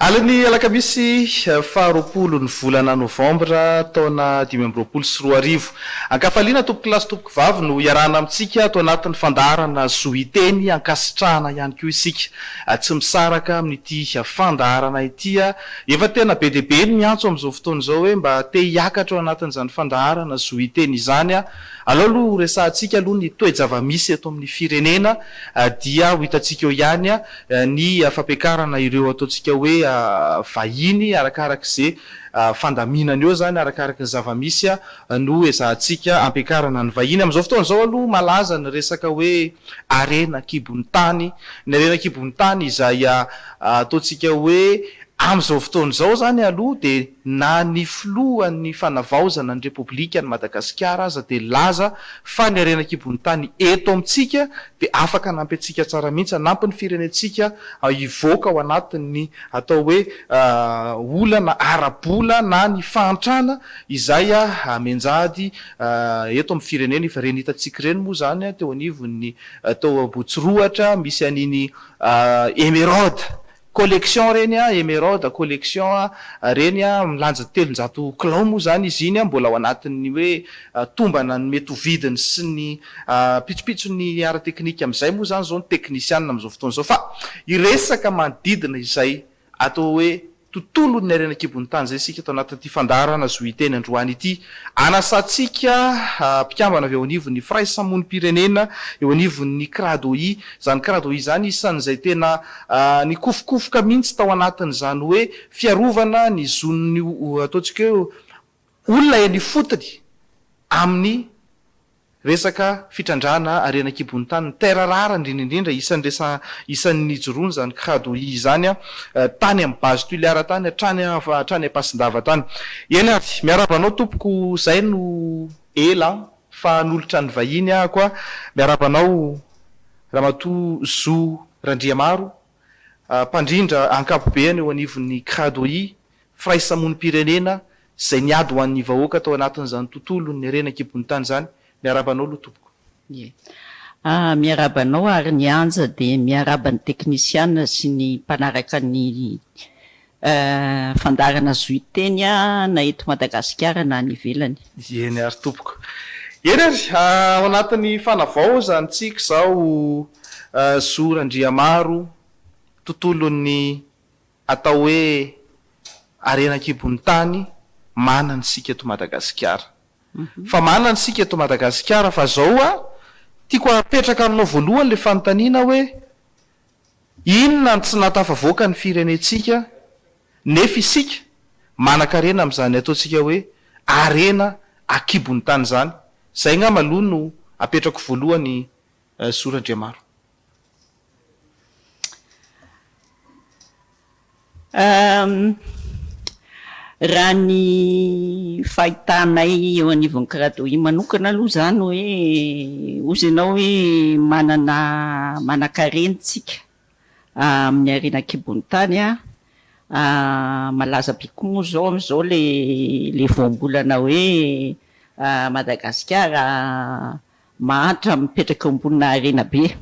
Alin'ny alakamisy faharoapolo ny volana novambra taona 2025. Ankafaliana tompokolahy sy tompokovavy no iarahana amintsika ato anatin'ny fandaharana Zo Hiteny, ankasitrahana ihany koa isika tsy misaraka amin'ity fandaharana ity. Efa tena be dia be ny miantso amin'izao fotoana izao hoe mba te hiakatra ao anatin'izany fandaharana Zo Hiteny izany. Aleo aloha ho resahantsika aloha ny toe-javamisy eto amin'ny firenena dia ho hitantsika eo ihany ny fampiakarana ireo ataontsika hoe vahiny arakarak'izay fandaminana eo izany, arakaraky ny zava-misy no ezahantsika ampiakarana ny vahiny. Amin'izao fotoana izao aloha malaza ny resaka hoe harena an-kibon'ny tany, ny harena an-kibon'ny tany izay ataontsika hoe amin'izao fotoana izao izany aloha dia na ny filohan'ny fanavaozana ny Repoblikan'i Madagasikara aza dia nilaza fa ny harena an-kibon'ny tany eto amintsika dia afaka hanampy antsika tsara mihitsy, hanampy ny firenentsika hivoaka ao anatin'ny atao hoe olana ara-bola na ny fahantrana izay mianjady eto amin'ny firenena. Efa ireny hitantsika ireny moa izany teo anivon'ny tao Ambohitsirohatra misy an'iny Emeraude Collection reny a, emeraude collection a, reny a, milanja 300 kilao moa zany izy iny a, mbola ao anatin'ny hoe tombana ny mety ho vidiny sy ny pitsopitsony ara-teknika amin'izay moa zany izao ny teknisianina amin'izao fotoana izao fa hiresaka manodidina izay atao hoe tontolon'ny harena an-kibon'ny tany izay isika ato anatin'ity fandaharana Zo Hiteny androany ity. Anasantsika mpikambana avy eo anivon'ny firaisamonim-pirenena, eo anivon'ny Cradoi. Izany Cradoi izany isan'izay tena nikofokofoka mihitsy tao anatin'izany hoe fiarovana ny zon'ny ataontsika hoe olona eny ifotony amin'ny resaka fitrandrahana harena an-kibon'ny tany, ny terre rare indrindra indrindra, isan'ny resa isan'ny nijoroany izany Cradoi izany tany amin'ny base Toliara tany hatrany hatrany Ampasindava tany. Eny ary, miarahaba anao tompoko, izay no ela an, fa hanolotra ny vahiny ahako a, miarahaba anao Ramatoa Zo Randriamaro, mpandrindra ankapobeany eo anivon'ny Cradoi, firaisamonim-pirenena izay niady ho an'ny vahoaka tao anatin'izany tontolon'ny harena an-kibon'ny tany izany. Miarahaba anao aloha tompoko. Ie. Miarahaba anao ary ny Anja dia miarahaba ny teknisiana sy ny mpanaraka ny fandaharana Zo Hiteny na eto Madagasikara na any ivelany. Eny ary tompoko. Eny ary, ao anatin'ny fanavaozantsika izao Zo Randriamaro, tontolon'ny atao hoe harena an-kibon'ny tany manana isika eto Madagasikara. Fa manana isika eto Madagasikara fa zao a, tiako apetraka aminao voalohany le fanontaniana hoe inona no tsy nahatafavoaka ny firenentsika nefa isika manan-karena amin'izany ataontsika hoe harena an-kibon'ny tany izany. Zay angamba aloha no apetrako voalohany Zo Randriamaro. Raha ny fahitanay eo anivon'ny Cradohi manokana aloha izany hoe hozy ianao hoe manana manankarena isika amin'ny harena an-kibon'ny tany an, malaza be koa moa izao amin'izao ilay voambolana hoe Madagasikara Mahantra mipetraka eo ambonina harena be.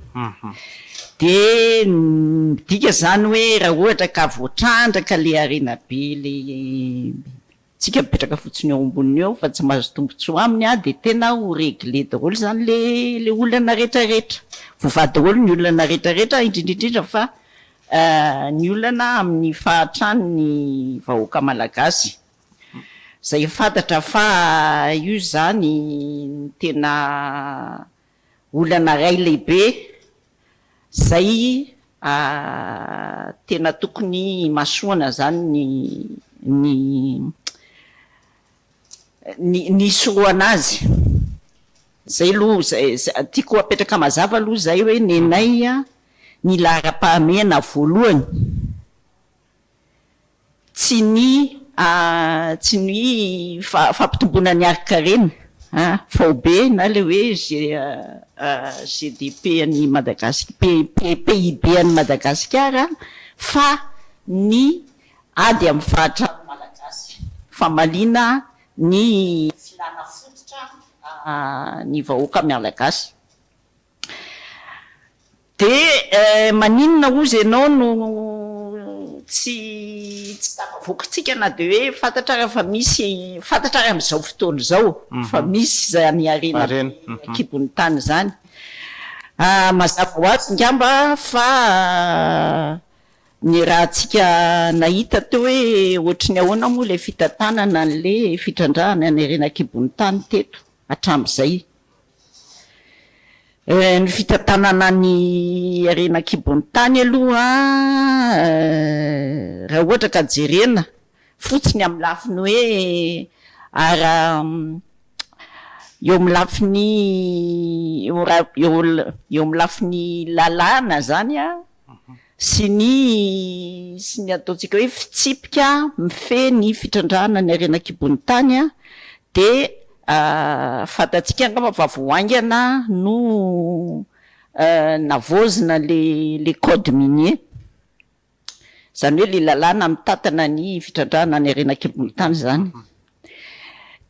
Dia midika izany hoe raha ohatra ka voatrandraka ilay harena be ilay tsika mipetraka fotsiny eo amboniny eo fa tsy mahazo tombontsoa aminy an, dia tena ho réglé daholo izany ilay ilay olana rehetra rehetra. Voavaha daholo ny olana rehetra rehetra indrindra indrindra fa ny olana amin'ny fahatran'ny vahoaka malagasy. Izay fantatra fa io izany no tena olana iray lehibe izay tena tokony himasoana izany ny ny ny hisorohana azy. Izay aloha izay tiako apetraka mazava aloha izay hoe nenay ny laharam-pahamehana voalohany. Tsy ny tsy ny fampitomboana ny harin-karena faobe na ilay hoe GDP an'i Madagasikara, PIB an'i Madagasikara fa ny ady amin'ny fahatran'ny Malagasy, famaliana ny filàna fototra ny vahoaka Malagasy. Dia maninona ozy ianao no tsy. tsy tafavoakantsika na dia hoe fantatra ara fa misy, fantatra ary amin'izao fotoana izao fa misy izany harena be an-kibon'ny tany izany. Mazava ho azy angamba fa ny rahantsika nahita teo hoe ohatry ny ahoana moa ilay fitantanana an'ilay fitrandrahana ny harena an-kibon'ny tany teto hatramin'izay. Ny fitantanana ny harena an-kibon'ny tany aloha raha ohatra ka jerena fotsiny amin'ny lafiny hoe ara eo amin'ny lafiny eo eo amin'ny lafiny lalàna izany an, sy ny sy ny ataontsika hoe fitsipika mifehy ny fitrandrahana ny harena an-kibon'ny tany dia fantatsika angamba fa vao haingana no navaozina le le code minier. Izany hoe ilay lalàna mitantana ny fitrandrahana ny harena an-kibon'ny tany izany.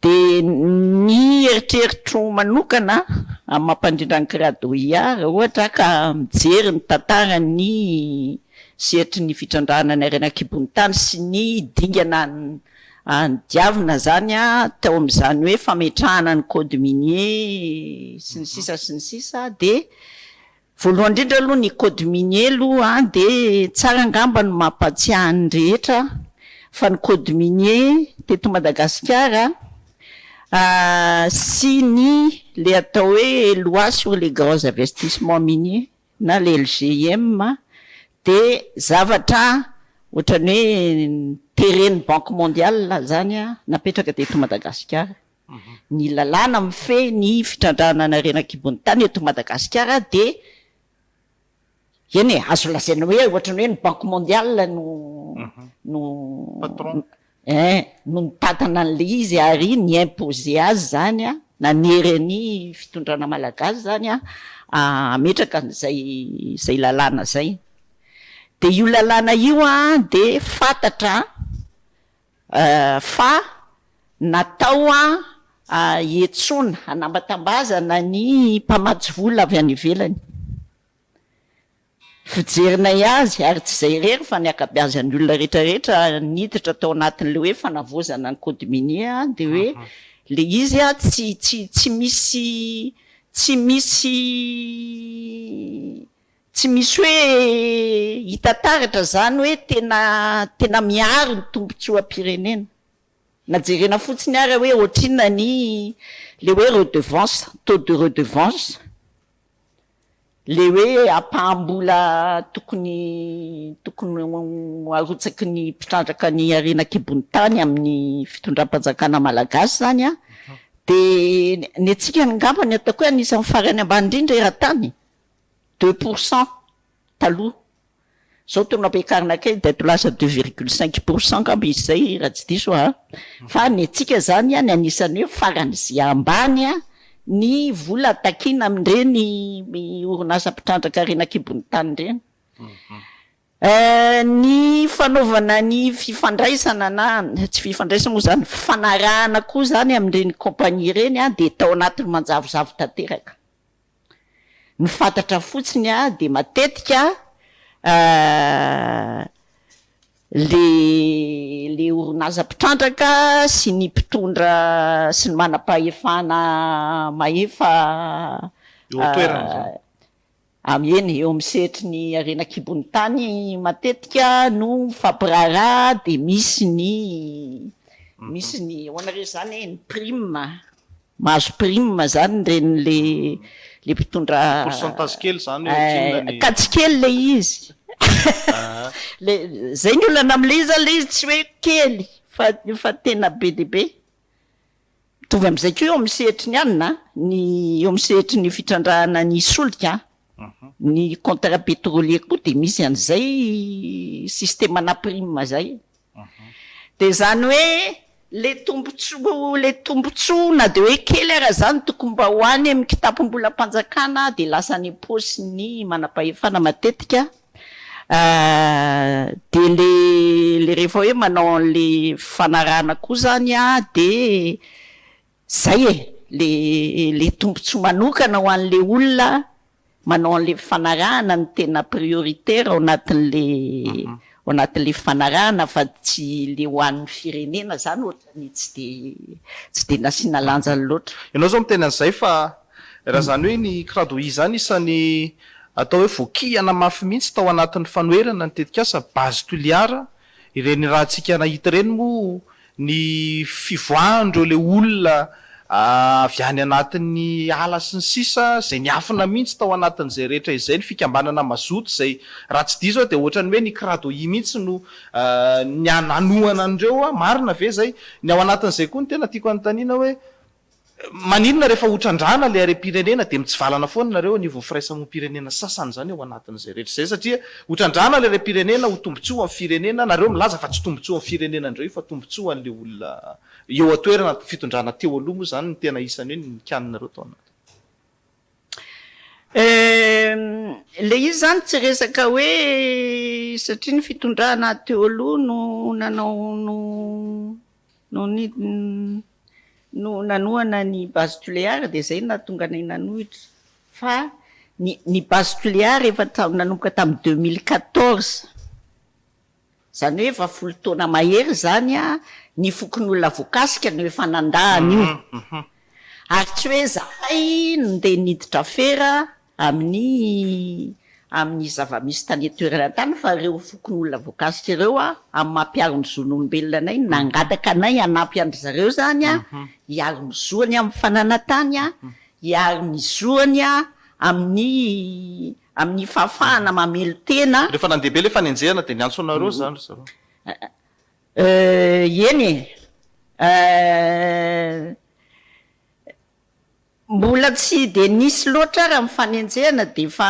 Dia ny eritreritro manokana amin'ny maha mpandrindra ny Cradoia, raha ohatra aho ka mijery ny tantaran'ny sehatry ny fitrandrahana ny harena an-kibon'ny tany sy ny dingana nodiavina izany tao amin'izany hoe fametrahana ny code minier sy ny sisa sy ny sisa dia Voalohany indrindra aloha ny code minier aloha dia tsara angamba ny mampatsiahy ny rehetra fa ny code minier teto Madagasikara sy ny le atao hoe loi sur les grands investissements miniers na le LGIM dia zavatra ohatran'ny hoe teren'ny banque mondiale zany napetraka teto Madagasikara. Ny lalàna mifehy ny fitrandrahana ny harena an-kibon'ny tany eto Madagasikara dia, eny e, azo lazaina hoe ohatran'ny hoe ny Banque mondiale no no eh, no nitantana an'ilay izy ary ni-imposer azy izany, nanery ny fitondrana malagasy izany hametraka an'izay izay lalàna izay. Dia io lalàna io dia fantatra Fa natao hietsoana, hanambatambazana ny mpamatsy vola avy any ivelany. Fijerinay azy, ary tsy izay irery fa ny ankabeazan'ny olona rehetra rehetra niditra tao anatin'ilay hoe fanavaozana ny code minier dia hoe ilay izy tsy tsy tsy misy tsy misy Tsy misy hoe hita taratra izany hoe tena tena miaro ny tombontsoam-pirenena. Na jerena fotsiny ara hoe ohatrinona ny le hoe redevance, taux de redevance, le hoe ampaham-bola tokony tokony ho arotsaky ny mpitrandraka ny harena an-kibon'ny tany amin'ny fitondram-panjakana malagasy izany an, dia ny antsika angamba ny ataoko hoe anisan'ny farany ambany indrindra eran-tany. 2% taloha, zao toa nampiakarina kely dia toa lasa 2,5% angamba izy izay raha tsy diso aho an, fa ny antsika zany an ny anisan'ny hoe faran'izay ambany an ny vola takiana amin'ireny orinasa mpitrandraka harena an-kibon'ny tany ireny. Ny fanaovana ny fifandraisana na tsy fifandraisana moa zany, fifanarahana koa zany amin'ireny compagnie ireny an dia tao anatin'ny manjavozavo tanteraka. Ny fantatra fotsiny dia matetika le le orinasa mpitrandraka sy ny mpitondra sy ny manam-pahefana mahefa Eo an-toerana izany. Eny, eo amin'ny sehatry ny harena an-kibon'ny tany matetika no mifampiraharaha dia misy ny misy ny ahoana re izany e, ny prime. Mahazo prime zany ireny le le mpitondra Pourcentage kely zany hoe ohatrinona ny. Ka tsy kely le izy. Le zay ny olana amle izy zany le izy tsy hoe kely fa fa tena be dia be. Mitovy am'zay koa eo amin'ny sehatry ny anona ny eo amin'ny sehatry ny fitrandrahana ny solika ny contrat pétrolier koa dia misy an'izay système-na prime zay. Dia izany hoe le tombotsoa le tombotsoa na dia hoe kely ara izany tokony mba ho any amin'ny kitapom-bolam-panjakana dia lasa any am-paosin'ny manam-pahefana matetika dia le le rehefa hoe manao an'le fifanarahana koa izany an dia izay e, le le tombotsoa manokana ho an'le olona. manao an'le fifanarahana no tena prioritaire ao anatin'le ao anatin'le fifanarahana fa tsy le ho an'ny firenena zany ohatran'ny tsy de tsy de nasiana lanjany loatra. Ianao zao miteny an'izay fa raha zany hoe ny Cradohi zany isan'ny atao hoe voakihana mafy mihitsy tao anatin'ny fanoherana ny tetikasa Base Toliara, ireny rahantsika nahita ireny moa ny fivoahan'ireo le olona avy any anatin'ny ala sy ny sisa izay niafina mihitsy tao anatin'izay rehetra izay, ny fikambanana mazoto izay raha tsy diso aho dia ohatran'ny hoe ny Cradohi mihitsy no nanohana an'ireo, marina ve izay? Ny ao anatin'izay koa no tena tiako hanontaniana hoe Maninona rehefa ho trandrahana ilay harem-pirenena dia mitsivalana foana nareo anivon'ny firaisamoam-pirenena sasany izany ao anatin'izay rehetra izay satria ho trandrahana ilay harem-pirenena ho tombotsoa ho an'ny firenena nareo milaza fa tsy tombotsoa ho an'ny firenena indray io fa tombotsoa ho an'ilay olona eo an-toerana fitondrana teo aloha moa izany no tena isan'ny hoe nikaninareo tao anaty. Ilay izy izany tsy resaka hoe satria ny fitondrana teo aloha no nanao no no no nanohana ny base Tuléar dia izay no nahatonga anay nanohitra fa ny ny base Tuléar efa nanomboka tamin'ny 2014, izany hoe efa folo taona mahery izany ny fokonolona voakasika no efa nandà an'io ary tsy hoe izahay no ndeha niditra afera amin'ny amin'ny zava-misy tany an-toerana tany fa ireo fokonolona voakasika ireo amin'ny maha mpiaro ny zon'olombelona anay no nangataka anay hanampy an-dry zareo izany hiaro ny zoany amin'ny fananan-tany, hiaro ny zoany amin'ny amin'ny fahafahana mamelon-tena. Rehefa nandeha be ilay fanenjehana dia niantso anareo izany ry zareo? Eny e! Mbola tsy dia nisy loatra ary amin'ny fanenjehana dia efa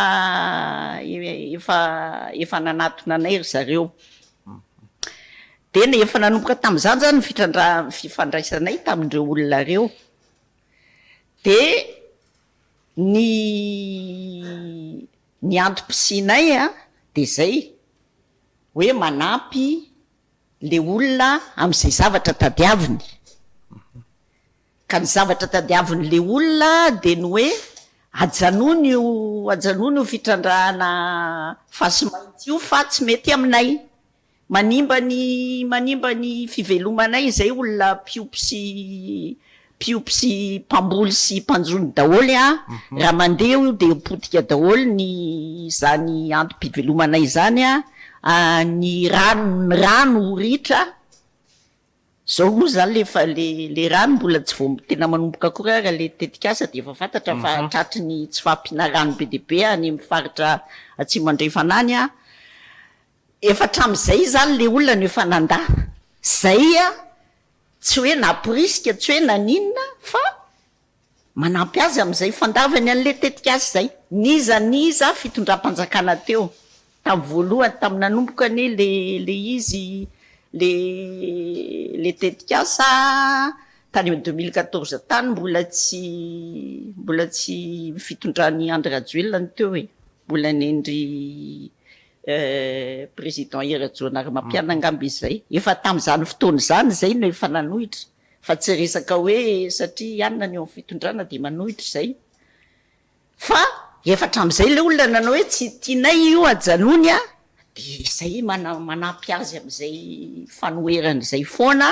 efa efa nanatona anay ry zareo. Dia efa nanomboka tamin'izany izany ny fitrandraha- fifandraisanay tamin'ireo olona ireo. Dia ny ny antom-pisianay dia izay, hoe manampy ilay olona amin'izay zavatra tadiaviny. Ka ny zavatra tadiavin'le olona dia ny hoe ajanony io ajanony io fitrandrahana fasimainty io fa tsy mety aminay. Manimba ny manimba ny fivelomanay izay olona mpiompy sy mpiompy sy mpamboly sy mpanjono daholo an! Raha mandeha io dia ho potika daholo ny izany antom-pivelomanay izany an! Ny rano ny rano ho ritra. Zao moa zany le efa le le rano mbola tsy vao tena manomboka akory ary le tetikasa dia efa fantatra fa tratry ny tsy fahampiana rano be dia be any amin'ny faritra atsimo andrefana any an! Efa hatramin'izay zany le olona no efa nandà zay an! Tsy hoe namporisika tsy hoe naninona fa Manampy azy amin'izay fandavany an'ilay tetikasa izay. N'iza n'iza fitondram-panjakana teo, tamin'ny voalohany, tamin'ny nanomboka anie ilay ilay izy, ilay ilay tetikasa tany amin'ny 2014 tany mbola tsy mbola tsy fitondran'i Andry Rajoelina no teo e, mbola nendry président Hery Rajaonarimampianina angamba izy izay. Efa tamin'izany fotoana izany izay no efa nanohitra. Fa tsy resaka hoe satria i anona ny eo amin'ny fitondrana dia manohitra izay. Fa efa hatramin'izay ilay olona nanao hoe tsy tianay io ajanony a, dia izay manampy azy amin'izay fanoherana izay foana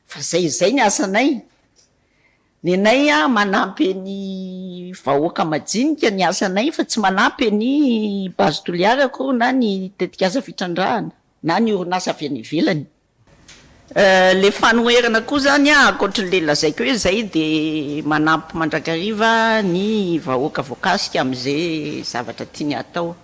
fa izay izay ny asanay. Ny anay a manampy ny vahoaka majinika ny asanay fa tsy manampy ny Base Toliara akory na ny tetikasa fitrandrahana na ny orinasa avy any ivelany. Le fanoherana koa zany an, ankoatry le lazaiko hoe zay de manampy mandrakariva ny vahoaka voakasika amze zavatra tiany hatao.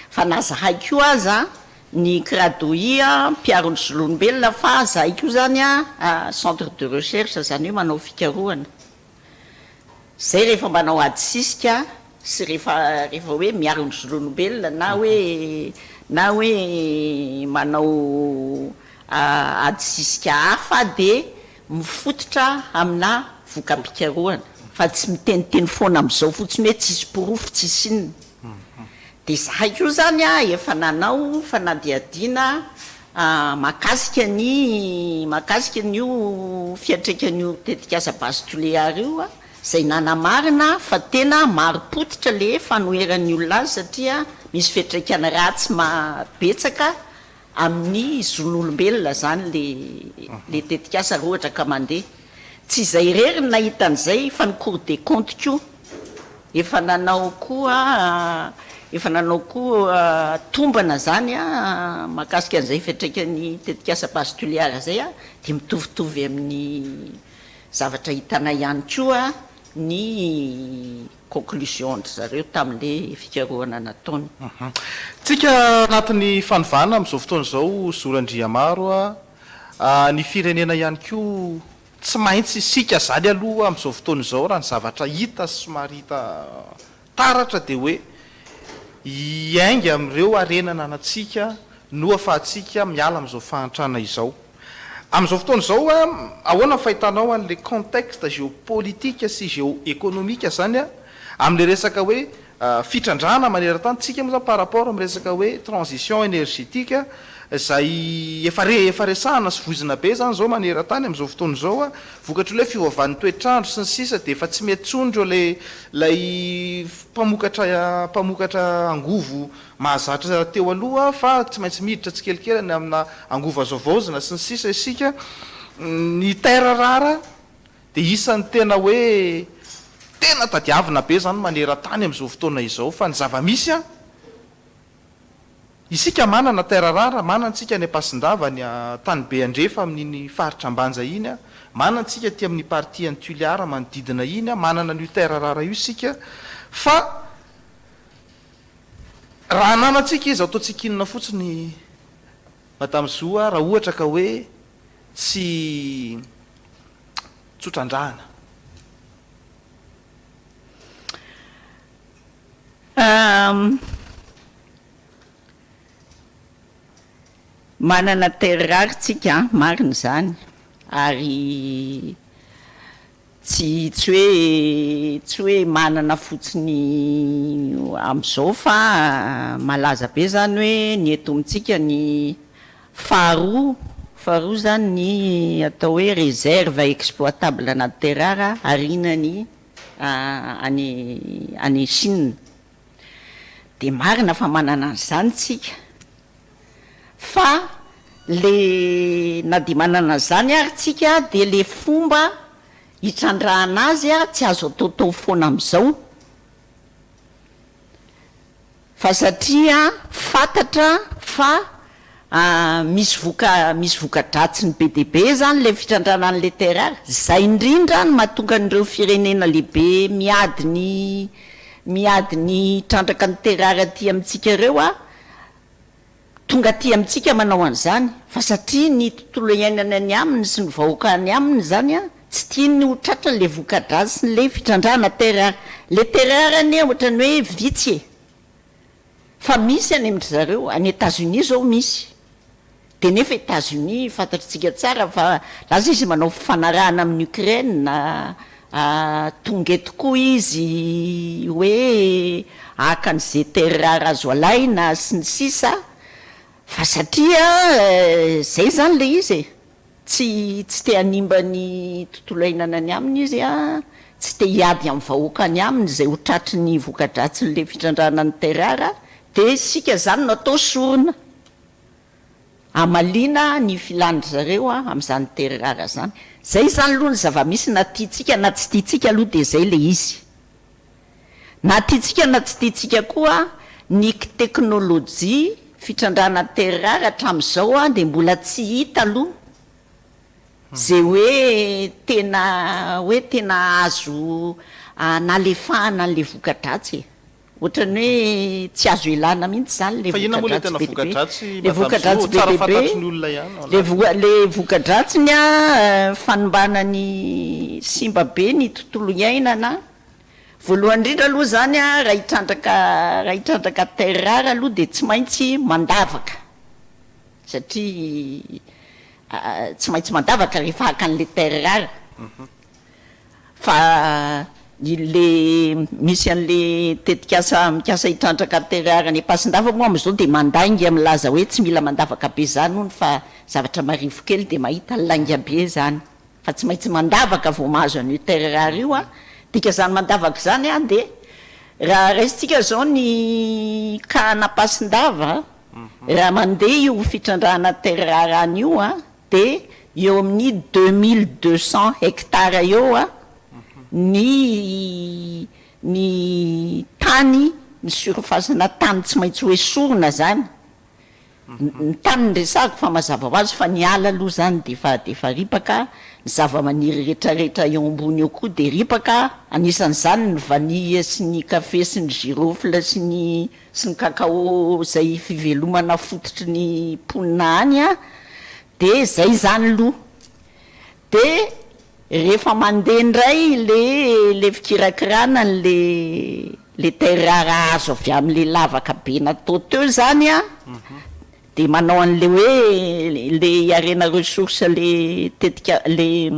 Fa na zahay koa aza ny Cradohi mpiaro ny zon'olombelona fa zahay koa zany an centre de recherche zany hoe manao fikarohana. Zay rehefa manao ady sisika sy rehefa rehefa hoe miaro ny zon'olombelona na hoe na hoe manao ady sisika hafa dia mifototra amina voka-pikarohana fa tsy miteniteny foana amin'izao fotsiny hoe tsisy porofo tsisy inona. Dia izahay koa izany efa nanao fanadihadiana mahakasika ny mahakasika an'io fiantraikan'io tetikasa Base Tuléar io. izay nanamarina fa tena marim-pototra le fanoheran'ny olona azy satria misy fiantraikany ratsy betsaka amin'ny zon'olombelona zany le le tetikasa raha ohatra ka mandeha. Tsy izay irery no nahita an'izay fa ny cour des comptes koa efa nanao koa efa nanao koa tombana zany mahakasika an'izay fiantraikan'ny tetikasa Base Toliara zay dia mitovitovy amin'ny zavatra hitanay ihany koa ny conclusion-dry zareo tamin'ilay fikarohana nataony. Tsika anatin'ny fanovana amin'izao fotoana izao Zo Randriamaro a, ny firenena ihany koa tsy maintsy isika izany aloha amin'izao fotoana izao raha ny zavatra hita sy somary hita taratra dia hoe hiainga amin'ireo harena ananantsika no afahantsika miala amin'izao fahantrana izao. Amin'izao fotoana izao, ahoana ny fahitanao an'ilay contexte géopolitique sy géoéconomique izany amin'ilay resaka hoe fitrandrahana maneran-tany, tsika moa izany par rapport amin'ny resaka hoe transition énergétique izay efa re, efa resahana sy voizina be izany izao maneran-tany amin'izao fotoana izao, vokatr'ilay fiovaovan'ny toetr'andro sy ny sisa dia efa tsy mety intsony ireo ilay ilay mpamokatra mpamokatra angovo mahazatra teo aloha fa tsy maintsy miditra tsikelikely any amina angovo azo havaozina sy ny sisa isika, ny terre rare dia isan'ny tena hoe tena tadiavina be izany maneran-tany amin'izao fotoana izao fa ny zava-misy an, isika manana terre rare, manana isika any Ampasindava, any Tanibe Andrefa amin'iny faritra Ambanja iny an, manana isika aty amin'ny partie an'i Tuliara manodidina iny an, manana an'io terre rare io isika fa Raha ananantsika izy ataontsika inona fotsiny Madame Zo a, raha ohatra ka hoe tsy tsotrandrahana. Manana terre rare tsika an, marina izany, ary Tsy tsy hoe tsy hoe manana fotsiny amin'izao fa malaza be zany hoe ny eto amintsika ny faharoa faharoa zany ny atao hoe réserve exploitable anaty terre rare ariana ny any any Chine. Dia marina fa manana an'izany tsika fa le na dia manana an'izany ary tsika dia le fomba hitrandrahana azy tsy azo ataotao foana amin'izao fa satria fantatra fa misy voka misy voka-dratsiny be dia be izany le fitrandrahana an'le terre rare, zay indrindra no mahatonga an'ireo firenena lehibe miady ny miady ny hitrandraka ny terre rare aty amintsika ireo a, tonga aty amintsika manao an'izany fa satria ny tontolo iainana any aminy sy ny vahoaka any aminy izany an, tsy tiany ho tratra le voka-dratsin'le fitrandrahana terre rare. Le terre rare anie ohatran'ny hoe vitsy e! Fa misy any amin-dry zareo, any Etats-Unis izao misy. Dia nefa Etats-Unis fantatritsika tsara fa lasa izy manao fifanarahana amin'i Ukraine, tonga eto koa izy hoe haka an'izay terre rare azo alaina sy ny sisa, fa satria izay izany ilay izy e! Tsy tsy te hanimba ny tontolo iainana any aminy izy a, tsy te hiady amin'ny vahoaka any aminy izay ho tratry ny voka-dratsin'ilay fitrandrahana ny terre rare, dia isika izany no atao sorona hamaliana ny filan-dry zareo amin'izany terre rare izany. Izay izany aloha ny zava-misy na tiantsika na tsy tiantsika aloha dia izay ilay izy. Na tiantsika na tsy tiantsika koa, ny teknolojia fitrandrahana terre rare hatramin'izao dia mbola tsy hita aloha izay hoe tena hoe tena azo analefahana an'ilay voka-dratsy e. Ohatran'ny hoe tsy azo ialana mihitsy izany ilay Fa inona moa ilay voka-dratsy tena be dia be. voka-dratsy Ilay Madame voka-dratsy Zo? be Tsara dia be, fantatry ny olona ihany ao ilay anatiny. voa- ilay voka-dratsiny an, fanimbana ny simba be ny tontolo iainana. Voalohany indrindra aloha izany an, raha hitrandraka raha hitrandraka terre rare aloha dia tsy maintsy mandavaka satria tsy maintsy mandavaka rehefa haka an'ilay terre rare. Fa le misy an'le tetikasa mikasa hitrandraka terre rare any Ampasindava moa amin'izao dia mandainga milaza hoe tsy mila mandavaka be zany hono fa zavatra marivo kely dia mahita lainga be zany fa tsy maintsy mandavaka vao mahazo an'io terre rare io an! Dikazany mandavaka izany an, dia raha raisintsika izao ny cas an'Ampasindava, raha mandeha io fitrandrahana terre rare any io an, dia eo amin'ny 2200 hectares eo an, ny ny tany, ny surface-na tany tsy maintsy ho esorina izany. Ny tany no resahako fa mazava ho azy fa ny ala aloha izany dia efa dia efa ripaka, ny zava-maniry rehetrarehetra eo ambony eo koa dia ripaka, anisan'izany ny vanille sy ny kafe sy ny girofle sy ny sy ny cacao izay fivelomana fototry ny mponina any an, dia izay izany aloha. Dia rehefa mandeha indray le le fikirakirana an'le le terre rare azo avy amin'le lavaka be natao teo izany an, dia manao an'le hoe le Harena Ressources le tetika le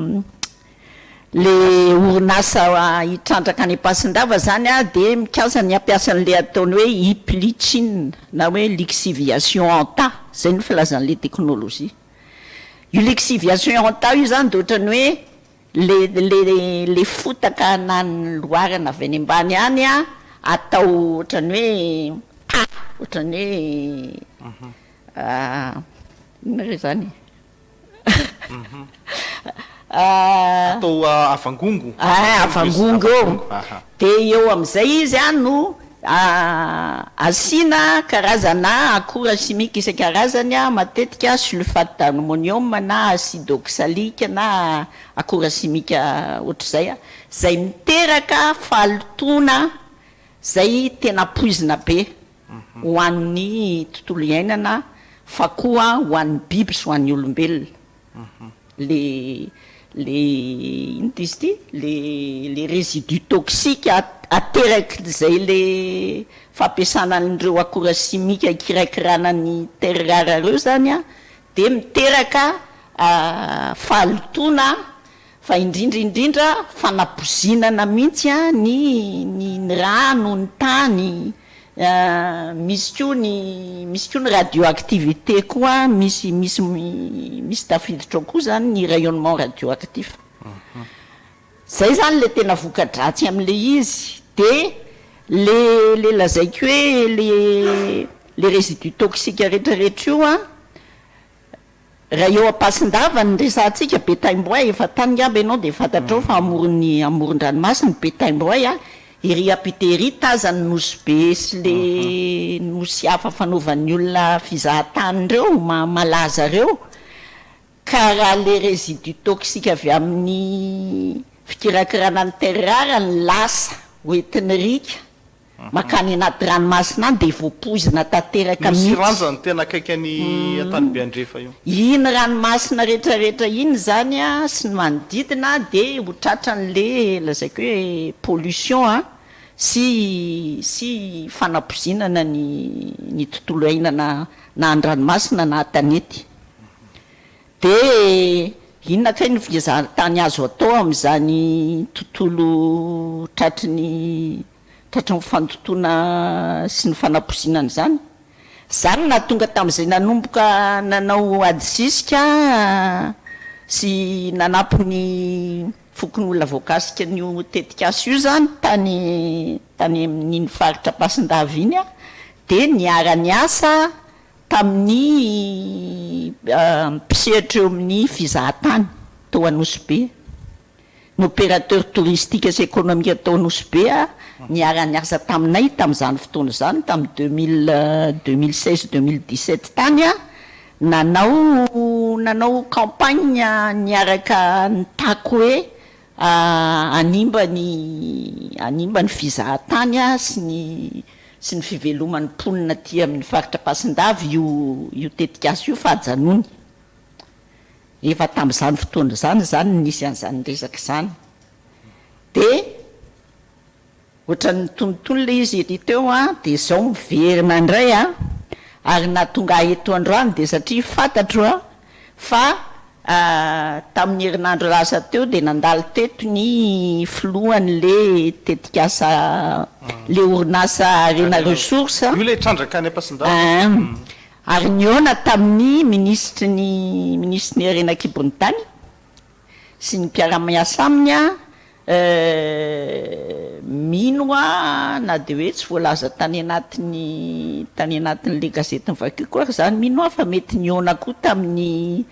le orinasa hitrandraka any Ampasindava izany an, dia mikasa ny hampiasa an'le ataony hoe heap leaching na hoe lixiviation en tas, izay no filazan'le teknolojia. Io lixiviation en tas io zany de ohatran'ny hoe le le le fotaka na ny loharana avy any ambany any an, atao ohatran'ny hoe tas, ohatran'ny hoe inona re zany e? Atao avangongo. Ah, avangongo eo. Dia eo amin'izay izy an no asiana karazana akora simika isan-karazany an, matetika sulfate d'ammonium na acide oxalique na akora simika ohatr'izay an, izay miteraka fahalotoana izay tena poizina be ho an'ny tontolo iainana fa koa ho an'ny biby sy ho an'ny olombelona. Le le inona ty izy ity? Le le résidu toxique aterak'izay le fampiasana an'ireo akora simika hikirakirana ny terre rare ireo zany an, dia miteraka fahalotoana fa indrindra indrindra fanapozinana mihitsy ny ny ny rano, ny tany, misy koa ny misy koa ny radioactivité koa misy misy misy tafiditra ao koa zany ny rayonnement radioactif. Zay zany le tena voka-dratsy am'le izy de le le lazaiko hoe le le résidu toxique retraretra io an, Raha eo Ampasindava no resahantsika, Betaimboay, efa tany ngamba ianao dia fantatrao fa amoron'ny amoron-dranomasina i Betaimboay a, ery ampita ery tazany Nosy Be sy le nosy hafa fanaovan'ny olona fizahan-tany ireo, malaza ireo, ka raha le résidu toxique avy amin'ny fikirakirana ny terre rare no lasa hoentin'ny riaka Mankany anaty ranomasina any dia voapoizina tanteraka Nosy mihitsy. Ranja no tena akaiky an'i Antanibe Andrefa io. Iny ranomasina rehetrarehetra iny izany sy ny manodidina dia ho tratran'le lazaiko hoe pollution sy sy fanapoizinana ny ny tontolo iainana na an-dranomasina na an-tanety. Dia inona kay no fihazan-tany azo atao amin'izany tontolo tratry ny tratry ny fandotoana sy ny fanapoizinana izany? Izany no nahatonga tamin'izay nanomboka nanao ady sisika sy nanampy ny fokonolona voakasika an'io tetikasa io izany tany tany amin'iny faritra Ampasindava iny aho dia niara-niasa tamin'ny mpisehatra eo amin'ny fizahatany tao Anosibe, ny opérateur touristique sy économique tao Anosibe niara-niasa taminay tamin'izany fotoana izany, tamin'ny 2000, 2016, 2017 tany, nanao nanao campagne niaraka nitaky hoe hanimba ny hanimba ny fizahatany sy ny sy ny fiveloman'ny mponina aty amin'ny faritra Ampasindava io io tetikasa io fa ajanony. Efa tamin'izany fotoana izany izany no nisy an'izany resaka izany. Dia ohatran'ny nitonitony ilay izy ery teo an, dia izao miverina indray an, ary nahatonga ahy eto androany dia satria fantatro an fa Tamin'ny herinandro lasa teo dia nandalo teto ny filohan'le tetikasa, le orinasa Harena Ressources. Io ilay trandraka any Ampasindava. Ary nihaona tamin'ny minisitry ny minisitry ny harena an-kibon'ny tany sy ny mpiara-miasa aminy. Mino aho na dia hoe tsy voalaza tany anatin'ny tany anatin'ilay gazety novakiako ary izany, mino aho fa mety nihaona koa tamin'ny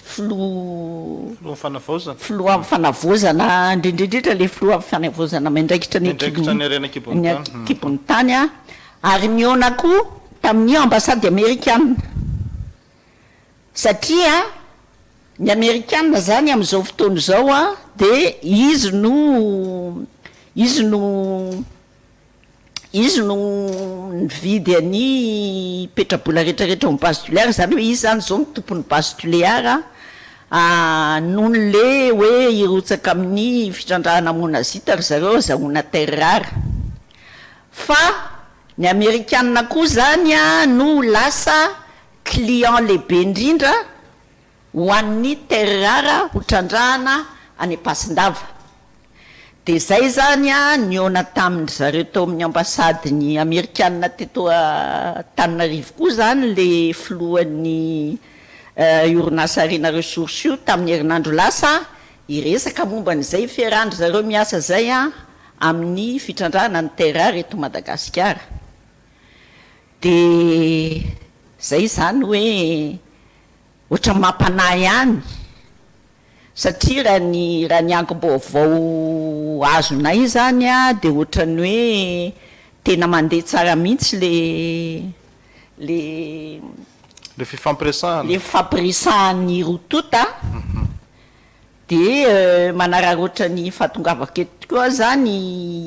filoha Filohan'ny fanavaozana. Filohan'ny fanavaozana, indrindra indrindra ilay filohan'ny fanavaozana miandraikitra ny Miandraikitra ny harena an-kibon'ny ny tany. an-kibon'ny tany, ary nihaona koa tamin'ny ambasady amerikana. Satria ny amerikana izany amin'izao fotoana izao dia izy no izy no izy no nividy an'i petrabola rehetra rehetra ao amin'ny base Tuléar, izany hoe izy izany izao no tompon'ny base Tuléar noho ny le hoe hirotsaka amin'ny fitrandrahana monazite ry zareo azahoana terre rare. Fa ny amerikana koa izany no lasa Client lehibe indrindra ho an'ny terre rare ho trandrahana any Ampasindava. Dia izay izany nihaona tamin-dry zareo tao amin'ny ambasadin'ny Amerikana teto Antananarivo koa izany ilay filohan'ny orinasa Harena Ressources io tamin'ny herinandro lasa hiresaka momba an'izay fiarahan-dry zareo miasa izay amin'ny fitrandrahana ny terre rare eto Madagasikara. Dia zay izany hoe ohatran'ny mampanahy ihany satria raha ny raha ny angom-baovao azonay izany an dia ohatran'ny hoe tena mandeha tsara mihitsy le le Le fifampiresahana. Le fifampiresahan'ny roa tonta. Dia manararaotra ny fahatongavako eto koa aho izany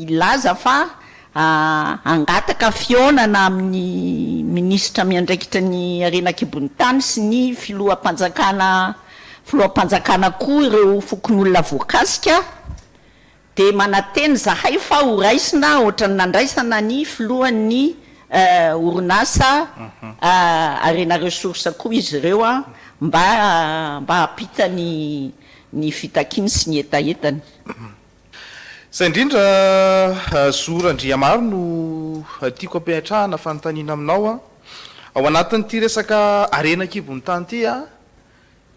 hilaza fa hangataka fihaonana amin'ny minisitra miandraikitra ny harena an-kibon'ny tany sy ny filoham-panjakana filoham-panjakana koa ireo fokonolona voakasika. Dia manantena izahay fa ho raisina ohatran'ny nandraisana ny filohan'ny orinasa Harena Ressources koa izy ireo mba mba hampita ny ny fitakiany sy ny hetahetany. Izay indrindra Zo Randriamaro no tiako ampiatrahana fanontaniana aminao. Ao anatin'ity resaka harena an-kibon'ny tany ity,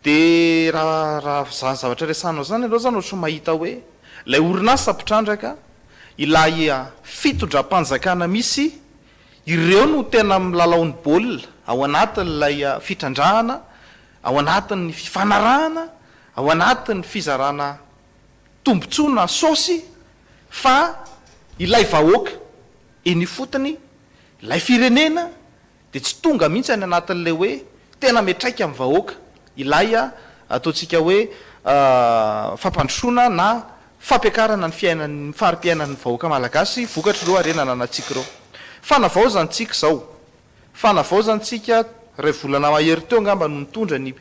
Dia raha raha izany zavatra resahanao izany ianao izany ohatry ny mahita hoe ilay orinasa mpitrandraka, ilay fitondram-panjakana misy, ireo no tena milalao ny baolina ao anatin'ilay fitrandrahana, ao anatin'ny fifanarahana, ao anatin'ny fizarana tombontsoa na saosy fa ilay vahoaka eny ifotony, ilay firenena dia tsy tonga mihitsy any anatin'ilay hoe tena miantraika amin'ny vahoaka ilay ataontsika hoe fampandrosoana na fampiakarana ny fiainan'ny fari-piainan'ny vahoaka malagasy vokatr'ireo harena ananantsika ireo. Fanavaozantsika izao, fanavaozantsika iray volana mahery teo angamba no nitondra ny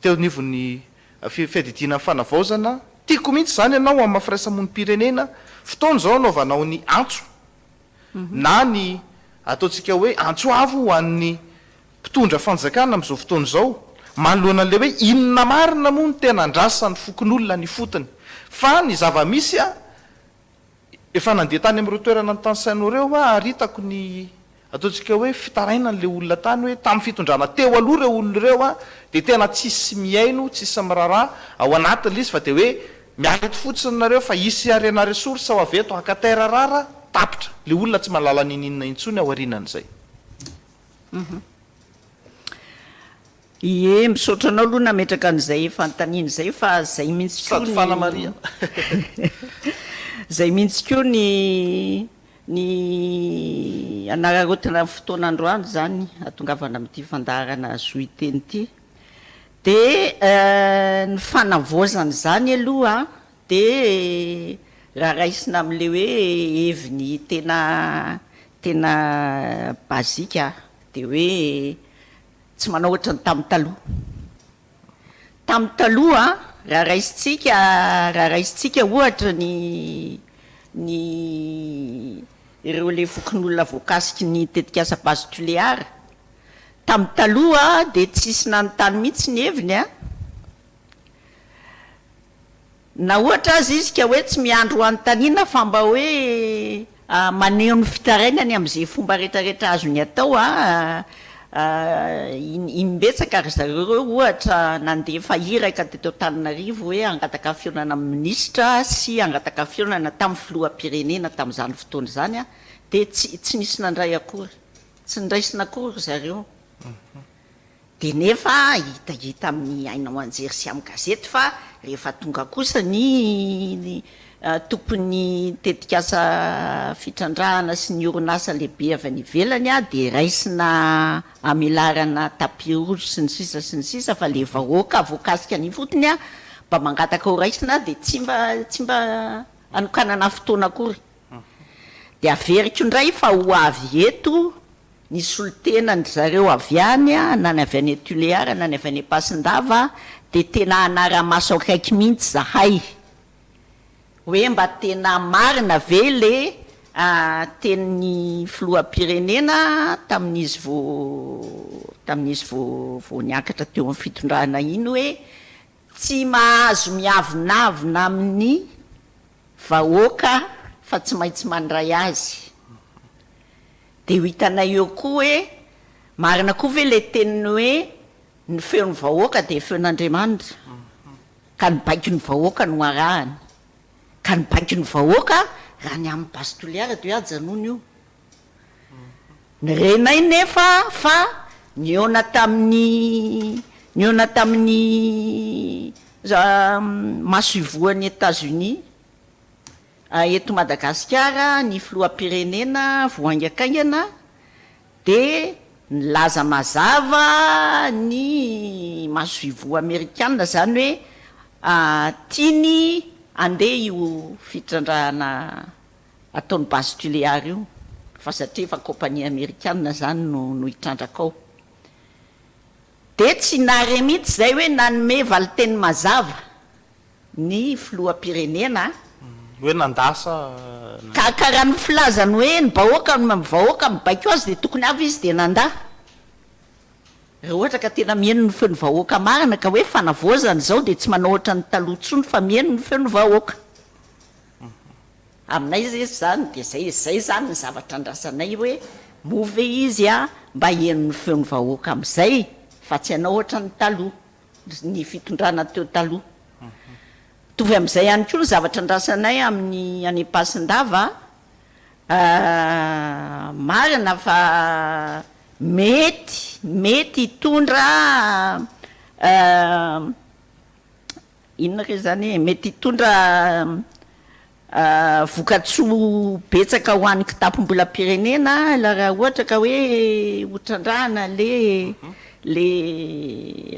teo anivon'ny fiadidiana ny fanavaozana. Tiako mihitsy izany ianao amin'ny maha firaisamonim-pirenena, fotoana izao anaovanao ny antso na ny ataontsika hoe antso avo ho an'ny mpitondra fanjakana amin'izao fotoana izao manoloana an'ilay hoe inona marina moa no tena andrasan'ny fokonolona any ifotony fa ny zava-misy a, efa nandeha tany amin'ireo toerana notanisainao ireo aho ary hitako ny ataontsika hoe fitarainan'ilay olona tany hoe tamin'ny fitondrana teo aloha ireo olona ireo a dia tena tsisy mihaino, tsisy miraharaha ao anatin'ilay izy fa dia hoe Miala eto fotsiny nareo fa hisy harena ressource ho avy eto haka terre rare, tapitra. Le olona tsy mahalala ninininona intsony aorianan'izay. Ie, misaotra anao aloha nametraka an'izay fanontaniana izay fa zay mihitsy koa Sady ny fanamarihana. zay mihitsy koa ny ny anararaotina ny fotoana androany izany hahatongavana amin'ity fandaharana Zo Hiteny ity. Dia ny fanavaozana izany aloha dia raha raisina amin'ilay hoe heviny tena tena basique dia hoe tsy manao ohatran'ny tamin'ny taloha. Tamin'ny taloha raha raisintsika raha raisintsika ohatra ny ny ireo ilay fokonolona voakasiky ny tetikasa Base Tuléar, Tamin'ny taloha dia tsisy nanontany mihitsy ny heviny a! Na ohatra aza izy ka hoe tsy miandry ho anontaniana fa mba hoe maneho ny fitarainany amin'izay fomba rehetrarehetra azony atao a! Imbetsaka ry zareo ireo ohatra nandefa iraka teto Antananarivo hoe hangataka fihaonana amin'ny minisitra sy hangataka fihaonana tamin'ny filoham-pirenena tamin'izany fotoana izany dia tsy tsy nisy nandray akory. Tsy noraisina akory ry zareo. Dia nefa hitahita amin'ny haino aman-jery sy amin'ny gazety fa rehefa tonga kosa ny tompon'ny tetikasa fitrandrahana sy ny orinasa lehibe avy any ivelany dia raisina amelarana tapis rouge sy ny sisa sy ny sisa fa le vahoaka voakasika any ifotony mba mangataka ho raisina dia tsy mba tsy mba anokanana fotoana akory. Dia averiko indray fa ho avy eto ny solontenan-dry zareo avy any, na ny avy any Tulear na ny avy any Ampasindava, dia tena hanara-maso akaiky mihitsy zahay hoe mba tena marina ve le tenin'ny filoham-pirenena tamin'izy vao tamin'izy vao vao niakatra teo amin'ny fitondrana iny hoe tsy mahazo miavonavona amin'ny vahoaka fa tsy maintsy mandray azy. Dia ho hitanay eo koa hoe marina koa ve ilay teniny hoe ny feon'ny vahoaka dia feon'Andriamanitra ka ny baikon'ny vahoaka no arahany. Ka ny baikon'ny vahoaka raha ny amin'ny Base Toliara dia hoe ajanony io. Ny renay nefa fa nihaona tamin'ny nihaona tamin'ny masoivohon'i Etats-Unis eto Madagasikara ny filoham-pirenena vao haingakaingana dia nilaza mazava ny masoivoho amerikana izany hoe tiany handeha io fitrandrahana ataon'i Base Tulear io fa satria efa compagnie amerikana izany no no hitrandraka ao. Dia tsy nahare mihitsy izay hoe nanome valinteny mazava ny filoham-pirenena a. Hoe nandà sa na. Ka ka raha ny filazany hoe ny bahoaka ny vahoaka mibaiko azy dia tokony avy izy dia nandà. Raha ohatra ka tena mihaino ny feon'ny vahoaka marina ka hoe fanavaozana izao dia tsy manao ohatran'ny taloha intsony fa mihaino ny feon'ny vahoaka. Aminay izy izany dia izay, izay izany ny zavatra andrasanay hoe moa ve izy mba hihaino ny feon'ny vahoaka amin'izay fa tsy hanao ohatran'ny taloha, ny fitondrana teo taloha. Mitovy amin'izay ihany koa ny zavatra andrasanay amin'ny any Ampasindava, marina fa mety, mety hitondra Inona re izany e? Mety hitondra vokatsoa betsaka ho an'ny kitapom-bolam-pirenena raha ohatra ka hoe ho trandrahana le le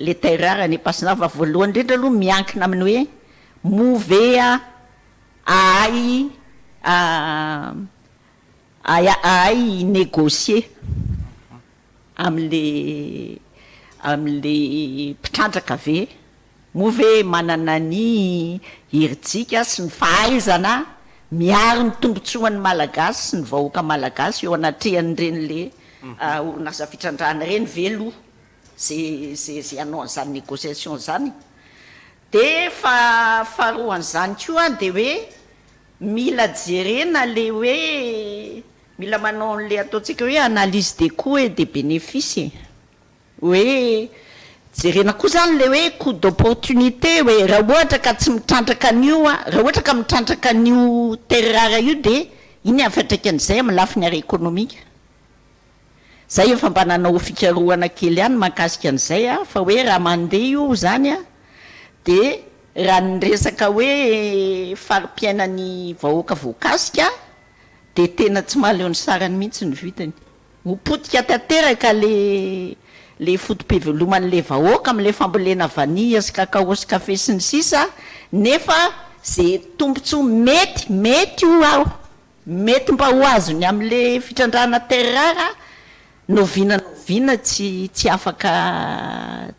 le terre rare any Ampasinava. Voalohany indrindra aloha miankina amin'ny hoe moa ve ahay ahay hi-negocier amin'le amin'le mpitrandraka ve? Moa ve manana ny herijika sy ny fahaizana miaro ny tombotsoan'ny Malagasy sy ny vahoaka Malagasy eo anatrehan'ireny le orinasa fitrandrahana ireny ve aloha ze ze ze hanao an'izany négociation izany? De fa faharoan'izany koa de hoe mila jerena le hoe mila manao an'le ataontsika hoe analyse des coûts et des bénéfices e! Hoe jerena koa zany le hoe coût d'opportunité hoe raha ohatra ka tsy mitrandraka an'io an, raha ohatra ka mitrandraka an'io terre rare io dia inona ny fiantraikan'izay amin'ny lafiny ara-ekonomika. Zay efa mba nanao fikarohana kely ihany mahakasika an'izay aho fa hoe raha mandeha io zany an dia raha ny resaka hoe fari-piainan'ny vahoaka voakasika dia tena tsy mahaleo ny sarany mihitsy ny vidiny. Ho potika tanteraka le le foto-piveloman'le vahoaka amle fambolena vanille sy cacao sy café sy ny sisa nefa ze tombotsoa mety, mety io aho, mety mba ho azony amle fitrandrahana terre rare n'oviana n'oviana tsy tsy afaka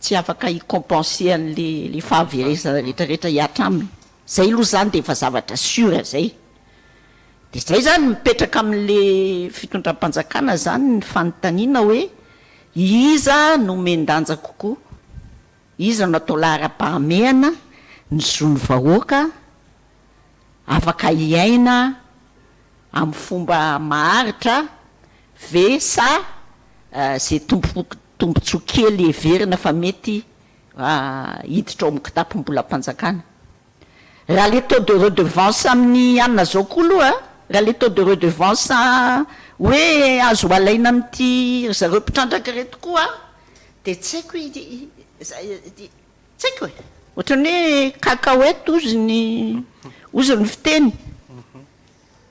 tsy afaka hi-compenser an'le le fahaverezana rehetra rehetra hihatra aminy. Zay aloha zany de efa zavatra sûr zay. Dia izay izany mipetraka amin'le fitondram-panjakana izany ny fanontaniana hoe iza no omen-danja kokoa, iza no atao laharam-pahamehana, ny zon'ny vahoaka afaka hiaina amin'ny fomba maharitra ve sa izay tombontsoa kely heverina fa mety hiditra ao amin'ny kitapom-bolam-panjakana. Raha le taux de redevance amin'ny anona zao koa aloha, raha le taux de redevance hoe azo alaina amin'ity ry zareo mpitrandraka ireto koa dia tsy haiko tsy haiko e! Ohatran'ny hoe cacahuète hozy ny hozy ny fiteny.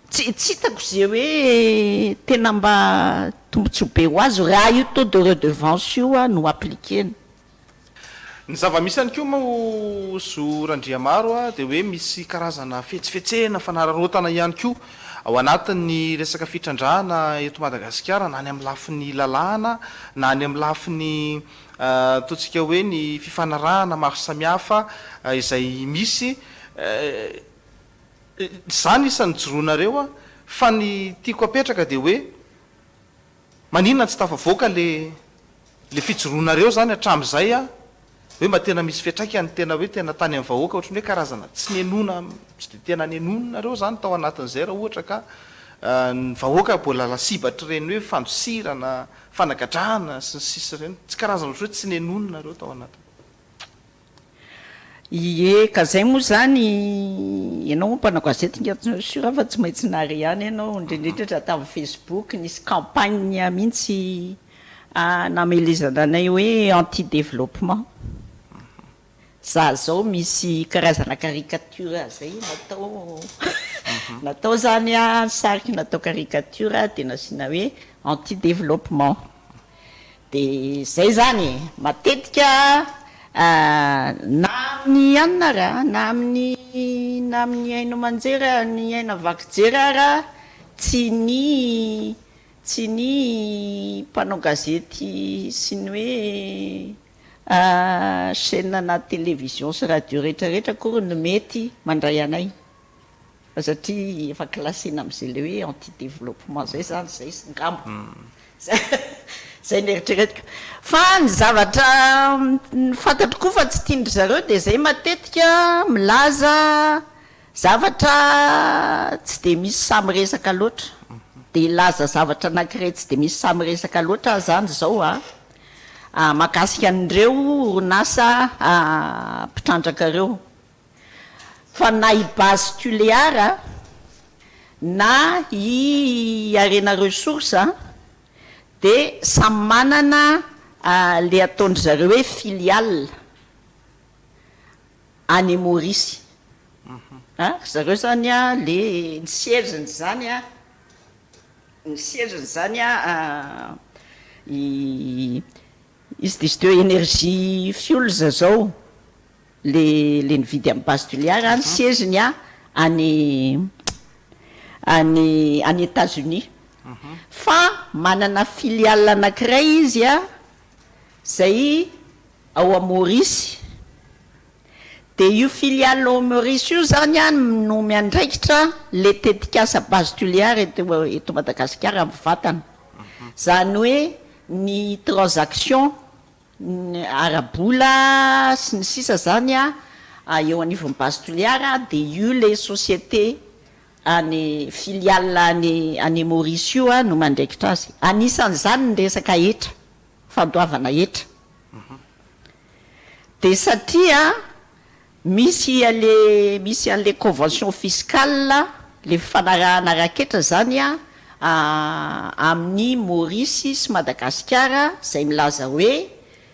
Tsy tsy hitako ze hoe tena mba tombotsoa be ho azo raha io taux de redevance io no appliquer-na. Ny zava-misy ihany koa moa Zo Randriamaro dia hoe misy karazana fihetsifetsehana, fanararaotana ihany koa ao anatin'ny resaka fitrandrahana eto Madagasikara na any amin'ny lafiny lalàna na any amin'ny lafiny ataontsika hoe ny fifanarahana maro samihafa izay misy. Izany isan'ny nijoroanareo fa ny tiako apetraka dia hoe Maninona tsy tafavoaka le le fijoroanareo zany hatramizay a, hoe mba tena misy fiatraikany tena hoe tena tany am vahoaka ohatran'ny hoe karazana tsy nenona tsy de tena nenona nareo zany tao anatin'izay raha ohatra ka ny vahoaka mbola lasibatr'ireny hoe fandosirana, fanagadrana sy ny sisa ireny, tsy karazana ohatran'ny hoe tsy nenona nareo tao anatiny. Ie, ka zay moa zany, ianao moa mpanao gazety nga sûr fa tsy maintsy nahare ihany ianao, indrindrindra tamin'ny facebook nisy campagne mihitsy namelezana anay hoe anti développement. Za zao misy karazana caricature zay natao, natao zany an, sariko natao caricature dia nasiana hoe anti développement. Dia zay zany e! Matetika na amin'ny anona ara, na amin'ny na amin'ny haino aman-jery ara, ny haino vaky jery ara, tsy ny tsy ny mpanao gazety sy ny hoe chaîne na télévision sy radio rehetra rehetra akory no mety mandray anay. Fa satria efa classena amin'izay ilay hoe anti développement izay izany izay ngamba. Izay no eritreretiko. Fa ny zavatra fantatro koa fa tsy tian-dry zareo dia izay matetika milaza zavatra tsy dia misy sahy miresaka loatra. Dia hilaza zavatra anankiray tsy dia misy sahy miresaka loatra aho izany izao an, mahakasika an'ireo orinasa mpitrandraka ireo. Fa na i Base Tulear na i Harena Ressources dia samy manana le ataon-dry zareo hoe filiale any Maurice. Ry zareo zany le ny siège-ny zany, ny siège-ny zany i izy dia izy teo Energie Fuels zao. Le le nividy am base Tuléar a, ny siège-ny a any any any Etats Unis. Fa manana filiale anakiray izy a zay ao a Maurice. De io filiale ao Maurice io zany a no miandraikitra le tetikasa base Tuléar eto eto Madagasikara mivantana. Zany hoe ny transaction Ny ara-bola sy ny sisa zany a eo anivon'ny Base Toliara dia io le société any filiale any any Maurice io no mandraikitra azy. Anisan'izany ny resaka hetra, fandoavana hetra. Dia satria Misy anle misy anle convention fiscale le fifanarahana ara-ketra zany a amin'ny Maurice sy Madagasikara zay milaza hoe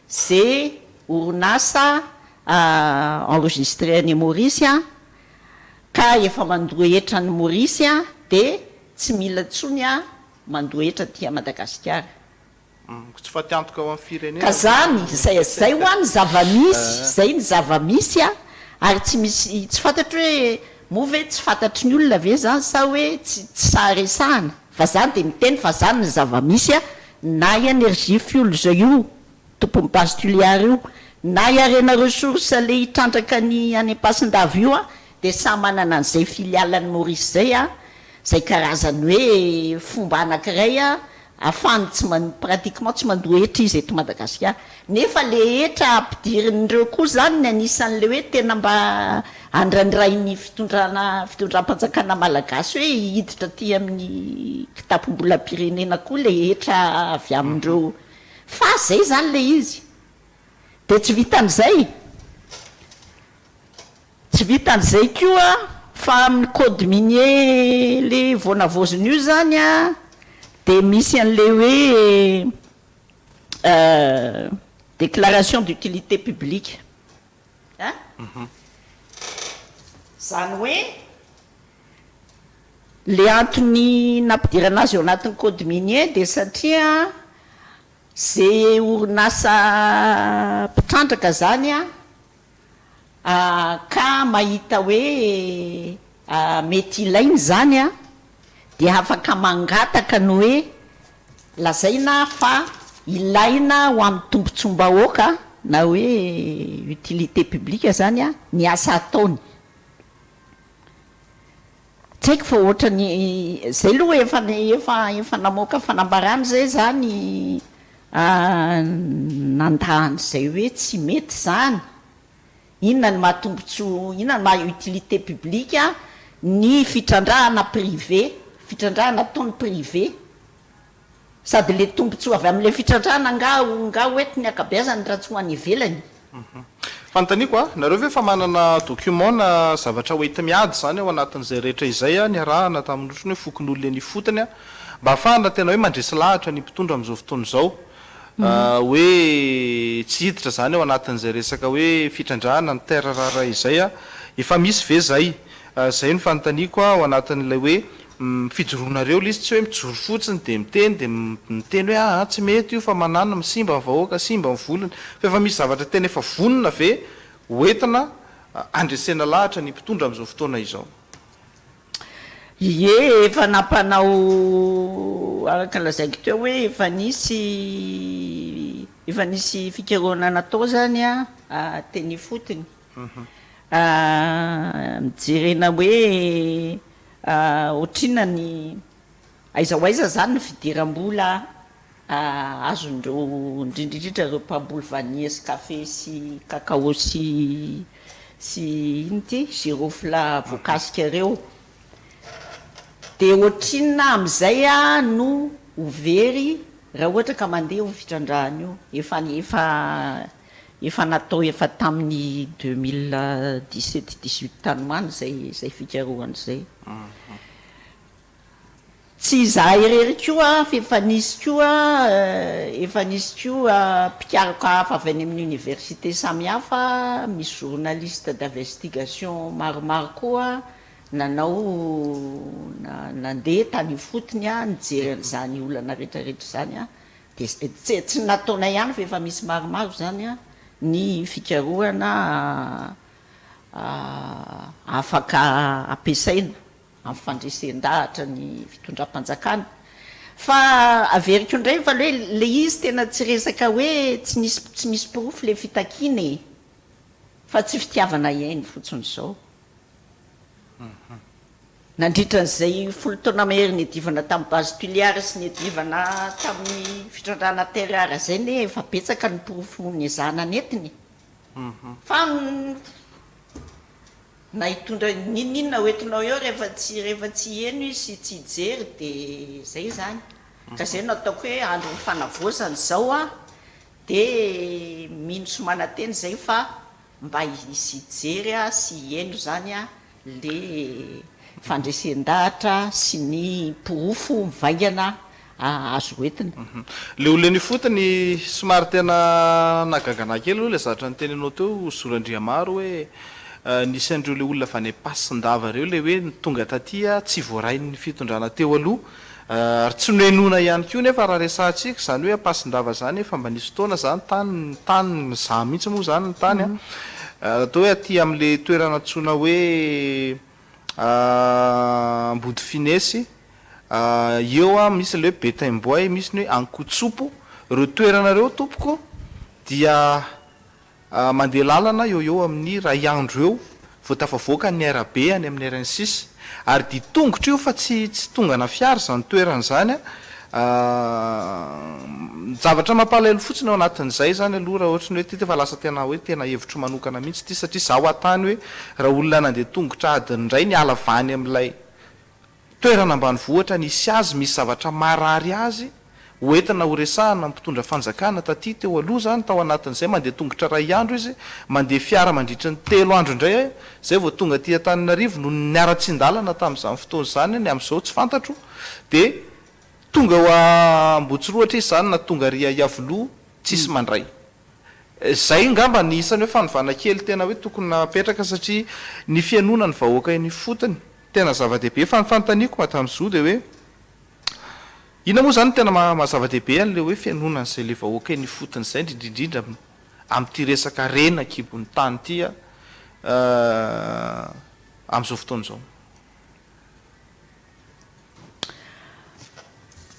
ze orinasa enregistré any Maurice a ka efa mandoa hetra any Maurice a de tsy mila intsony a mandoa hetra aty Madagasikara. Tsy fatiantoka ho an'ny firenena Ka zany, zay zay hoa ny zava-misy, zay ny zava-misy a, ary tsy misy, tsy fantatro hoe moa ve tsy fantatry ny olona ve zany sa hoe tsy tsy sahy resahana, fa za dia miteny fa zany ny zava-misy a, na i Energie Fuels io tompon'ny Base Tuléar io, na i Harena Ressources le hitrandraka ny any Ampasindava io a, dia samy manana an'izay filiale any Maurice zay a, zay karazany hoe fomba anankiray a Afahany tsy man pratiquement tsy mandoa hetra izy eto Madagasikara. Nefa le hetra ampidirin'ireo koa zany ny anisan'le hoe tena mba andrandrain'ny fitondrana fitondram-panjakana malagasy hoe hiditra aty amin'ny kitapom-bolam-pirenena koa le hetra avy amin'ireo. Fa zay zany le izy. De tsy vitan'izay, tsy vitan'izay koa fa amin'ny code minier le vao navaozina io zany an, de misy an'le hoe déclaration d'utilité publique an, zany hoe le antony nampidirana azy ao anatin'ny code minier de satria Ze orinasa mpitrandraka zany an ka mahita hoe mety ilainy zany an dia afaka mangataka ny hoe lazaina fa ilaina ho amin'ny tombotsoam-bahoaka na hoe utilité publique zany an ny asa ataony. Tsy haiko fa ohatrany zay aloha efa efa efa namoaka fanambarana zay zany nandà an'izay hoe tsy mety zany, inona no maha tombotsoa, inona no maha utilité publique ny fitrandrahana privé, fitrandrahana ataon'ny privé. Sady le tombotsoa avy amin'ilay fitrandrahana angaha angaha ho entiny ankabeazany raha tsy ho any ivelany. Fanontaniako a, nareo ve efa manana document na zavatra ho enti-miady izany ao anatin'izay rehetra izay a, niarahana tamin'ny otrany hoe fokonolona eny ifotony a, mba ahafahana tena hoe mandresy lahatra ny mpitondra amin'izao fotoana izao hoe tsy hiditra izany ao anatin'izay resaka hoe fitrandrahana ny terre rare izay a, efa misy ve izay? Izay no fanontaniako ao anatin'ilay hoe fijoroanareo ilay izy, tsy hoe mijoro fotsiny dia miteny dia miteny hoe aa tsy mety io fa mananona, simba ny vahoaka, simba ny volony, fa efa misy zavatra tena efa vonona ve hoentina handresena lahatra ny mpitondra amin'izao fotoana izao? Ie, efa nampanao araka ny lazaiko teo hoe efa nisy efa nisy fikarohana natao izany teny ifotony. Jerena hoe ohatrinona ny, aiza ho aiza izany ny fidiram-bola azon'ireo, indrindra indrindra ireo mpamboly vanille sy kafe sy cacao sy sy inona ity, girofle voakasika ireo. Dia ohatrinona amin'izay no ho very raha ohatra ka mandeha io fitrandrahana io? Efa efa Efa natao efa tamin'ny 2017 18 tany ho any izay izay fikarohana izay. Tsy izahay irery koa fa efa nisy koa efa nisy koa mpikaroka hafa avy any amin'ny université samihafa, misy journaliste d'investigation maromaro koa nanao nandeha tany ifotony nijery an'izany olana rehetrarehetra izany. Dia tsy tsy nataonay ihany fa efa misy maromaro izany ny fikarohana afaka ampiasaina amin'ny fandresen-dahatra ny fitondram-panjakana. Fa averiko indray fa hoe ilay izy tena tsy resaka hoe tsy nisy tsy misy porofo ilay fitakiana e! Fa tsy fitiavana hihaino fotsiny izao. Nandritra an'izay folo taona mahery niadivana tamin'ny base Tuléar sy niadivana tamin'ny fitrandrahana terre rare izay anie efa betsaka ny porofo nezahana nentiny e! Fa na hitondra n'inon'inona ho entinao eo rehefa tsy rehefa tsy hiheno izy sy tsy hijery dia izay izany. Ka izay no ataoko hoe andron'ny fanavaozana izao an, dia mino sy manantena izay fa mba hisy hijery sy hiheno izany le fandresen-dahatra sy ny porofo mivaingana azo hoentina. Le olona eny ifotony somary tena nahagaga anah kely aloha le zavatra niteninao teo Zo Randriamaro hoe nisy an'ireo le olona avy any Ampasindava ireo le hoe tonga taty tsy voarain'ny fitondrana teo aloha ary tsy nohenoina ihany koa nefa raha resahantsika izany hoe Ampasindava izany efa mba nisy fotoana izany tany ny tany nizaha mihitsy moa izany ny tany an, atao hoe aty amin'ilay toerana antsoina hoe Ambodifinesy eo an, misy ilay hoe Betaimboay, misy ny hoe Ankotsopo, ireo toerana ireo tompoko dia Mandeha lalana eo eo amin'ny iray andro eo vao tafavoaka ny arabe any amin'ny RN six. Ary dia tongotra io fa tsy tsy tongana fiara izany toerana izany an. Ny zavatra mampalahelo fotsiny ao anatin'izay izany aloha raha ohatry ny hoe ity efa lasa tena hoe tena hevitro manokana mihitsy ity satria izaho hatany hoe raha olona nandeha tongotra adiny iray niala avy any amin'ilay toerana ambanivohitra nisy azy misy zavatra marary azy. ho entina ho resahana ny mpitondra fanjakana taty teo aloha izany tao anatin'izay mandeha tongotra iray andro izy, mandeha fiara mandritry ny telo andro indray izay vao tonga aty Antananarivo noho ny haratsian-dalana tamin'izany fotoana izany, ny amin'izao tsy fantatro, dia tonga eo Ambohitsirohitra izy izany na tonga ary Iavoloha tsisy mandray. Izay angamba ny isan'ny hoe fanovana kely tena hoe tokony napetraka satria ny fihainoana ny vahoaka eny ifotony tena zava-dehibe fa ny fanontaniako Madame Zo dia hoe inona moa izany no tena maha zava-dehibe an'ilay hoe fihainoana an'izay ilay vahoaka eny ifotony izay indrindra indrindra amin'ity resaka harena an-kibon'ny tany ity amin'izao fotoana izao?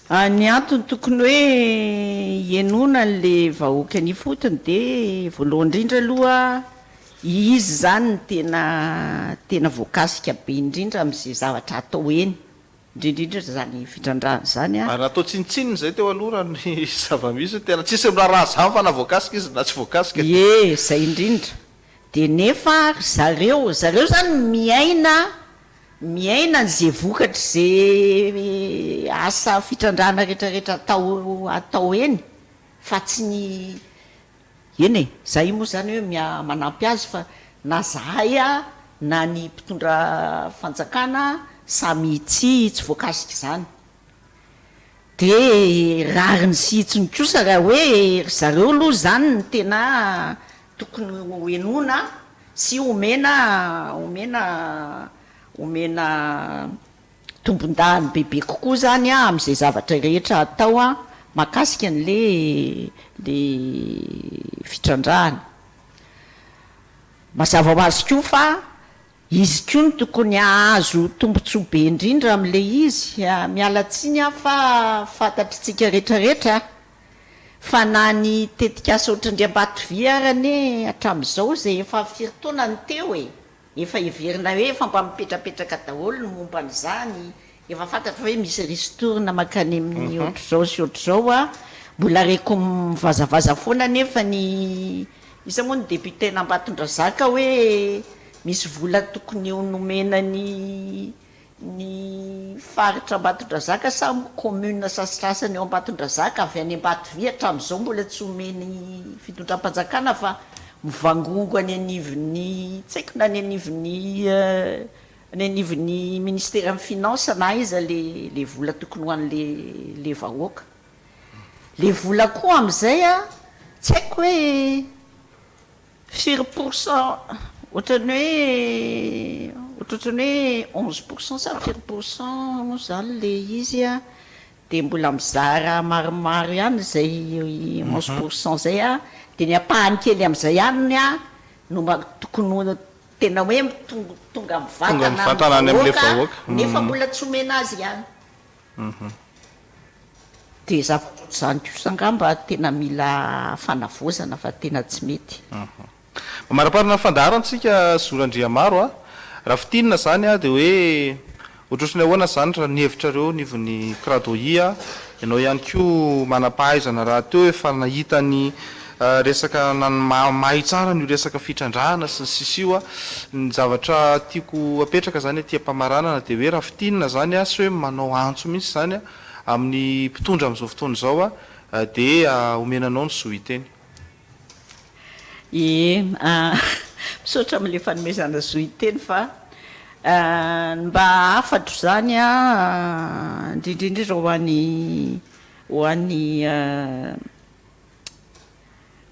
Ny antony tokony hoe hihenoana an'le vahoaka eny ifotony dia voalohany indrindra aloha izy izany no tena tena voakasika be indrindra amin'izay zavatra atao eny, indrindra indrindra izany fitrandrahana izany an. Ary natao tsinontsinona izay teo aloha raha ny zava-misy, tena tsisy miraharaha izany fa na voakasika izy na tsy voakasika. Ie, izay indrindra. Dia nefa ry zareo, zareo izany miaina Miaina an'ze vokatry ze asa fitrandrahana retraretra atao atao eny fa tsy ny eny e, za io moa zany hoe mia manampy azy fa na zahay a na ny mpitondra fanjakana samy tsy tsy voakasik'izany. Dia rariny sy hitsiny kosa raha hoe ry zareo aloha izany no tena tokony ho henoina sy omena omena omena tombondahiny bebe kokoa izany amin'izay zavatra rehetra atao mahakasika an'ilay ilay fitrandrahana. Mazava ho azy koa fa Izy koa no tokony hahazo tombotsoa be indrindra amin'ilay izy. Miala tsiny aho fa fantatr'tsika retraretra fa na ny tetikasa ohatran-dry Ambatovy ary anie hatramin'izao izay efa firy taona no teo e! Efa heverina hoe efa mba mipetrapetraka daholo ny momba an'izany, Efa fantatro hoe misy ristourne mankany amin'ny ohatr'izao sy ohatr'izao a! Mbola reko mivazavaza foana anefa ny, iza moa ny député-n'Ambatondrazaka hoe misy vola tokony ho nomena ny ny faritra Ambatondrazaka sa commune sasasany ao Ambatondrazaka avy any Ambatovy hatramin'izao mbola tsy omen'ny fitondram-panjakana fa mivangongo any anivon'ny tsy haiko na any anivon'ny Any anivon'ny ministeran'ny finance na aiza le le vola tokony ho an'le le vahoaka. Le vola koa amin'izay a, tsy haiko hoe firy pour cent, ohatran'ny hoe ohatrohatran'ny hoe 11 pour cent sa firy pour cent moa zany le izy a, de mbola mizara maromaro ihany izay 11 pour cent zay a, de ny ampahany kely amin'izay ihany a no mba tokony ho Tena hoe tonga mivantana amin'ny vahoaka nefa mbola tsy omena azy ihany. Dia zavatra ohatr'izany kosa angamba tena mila fanavaozana fa tena tsy mety. Mamaraparana ny fandaharana tsika Zo Randriamaro a! Raha fintinina izany dia hoe Ohatrohatry ny ahoana izany raha ny hevitrareo anivon'ny Cradohi a? Ianao ihany koa manam-pahaizana rahateo efa nahita ny resaka na ny mahay tsara an'io resaka fitrandrahana sy ny sisa io a. Ny zavatra tiako apetraka izany aty am-pamaranana dia hoe raha fintinina izany a, sy hoe manao antso mihitsy izany a, amin'ny mpitondra amin'izao fotoana izao a, dia omena anao ny zo hiteny. Ie, misaotra amin'ilay fanomezana zo hiteny fa ny mba hafatro izany an, indrindra indrindra ho an'ny ho an'ny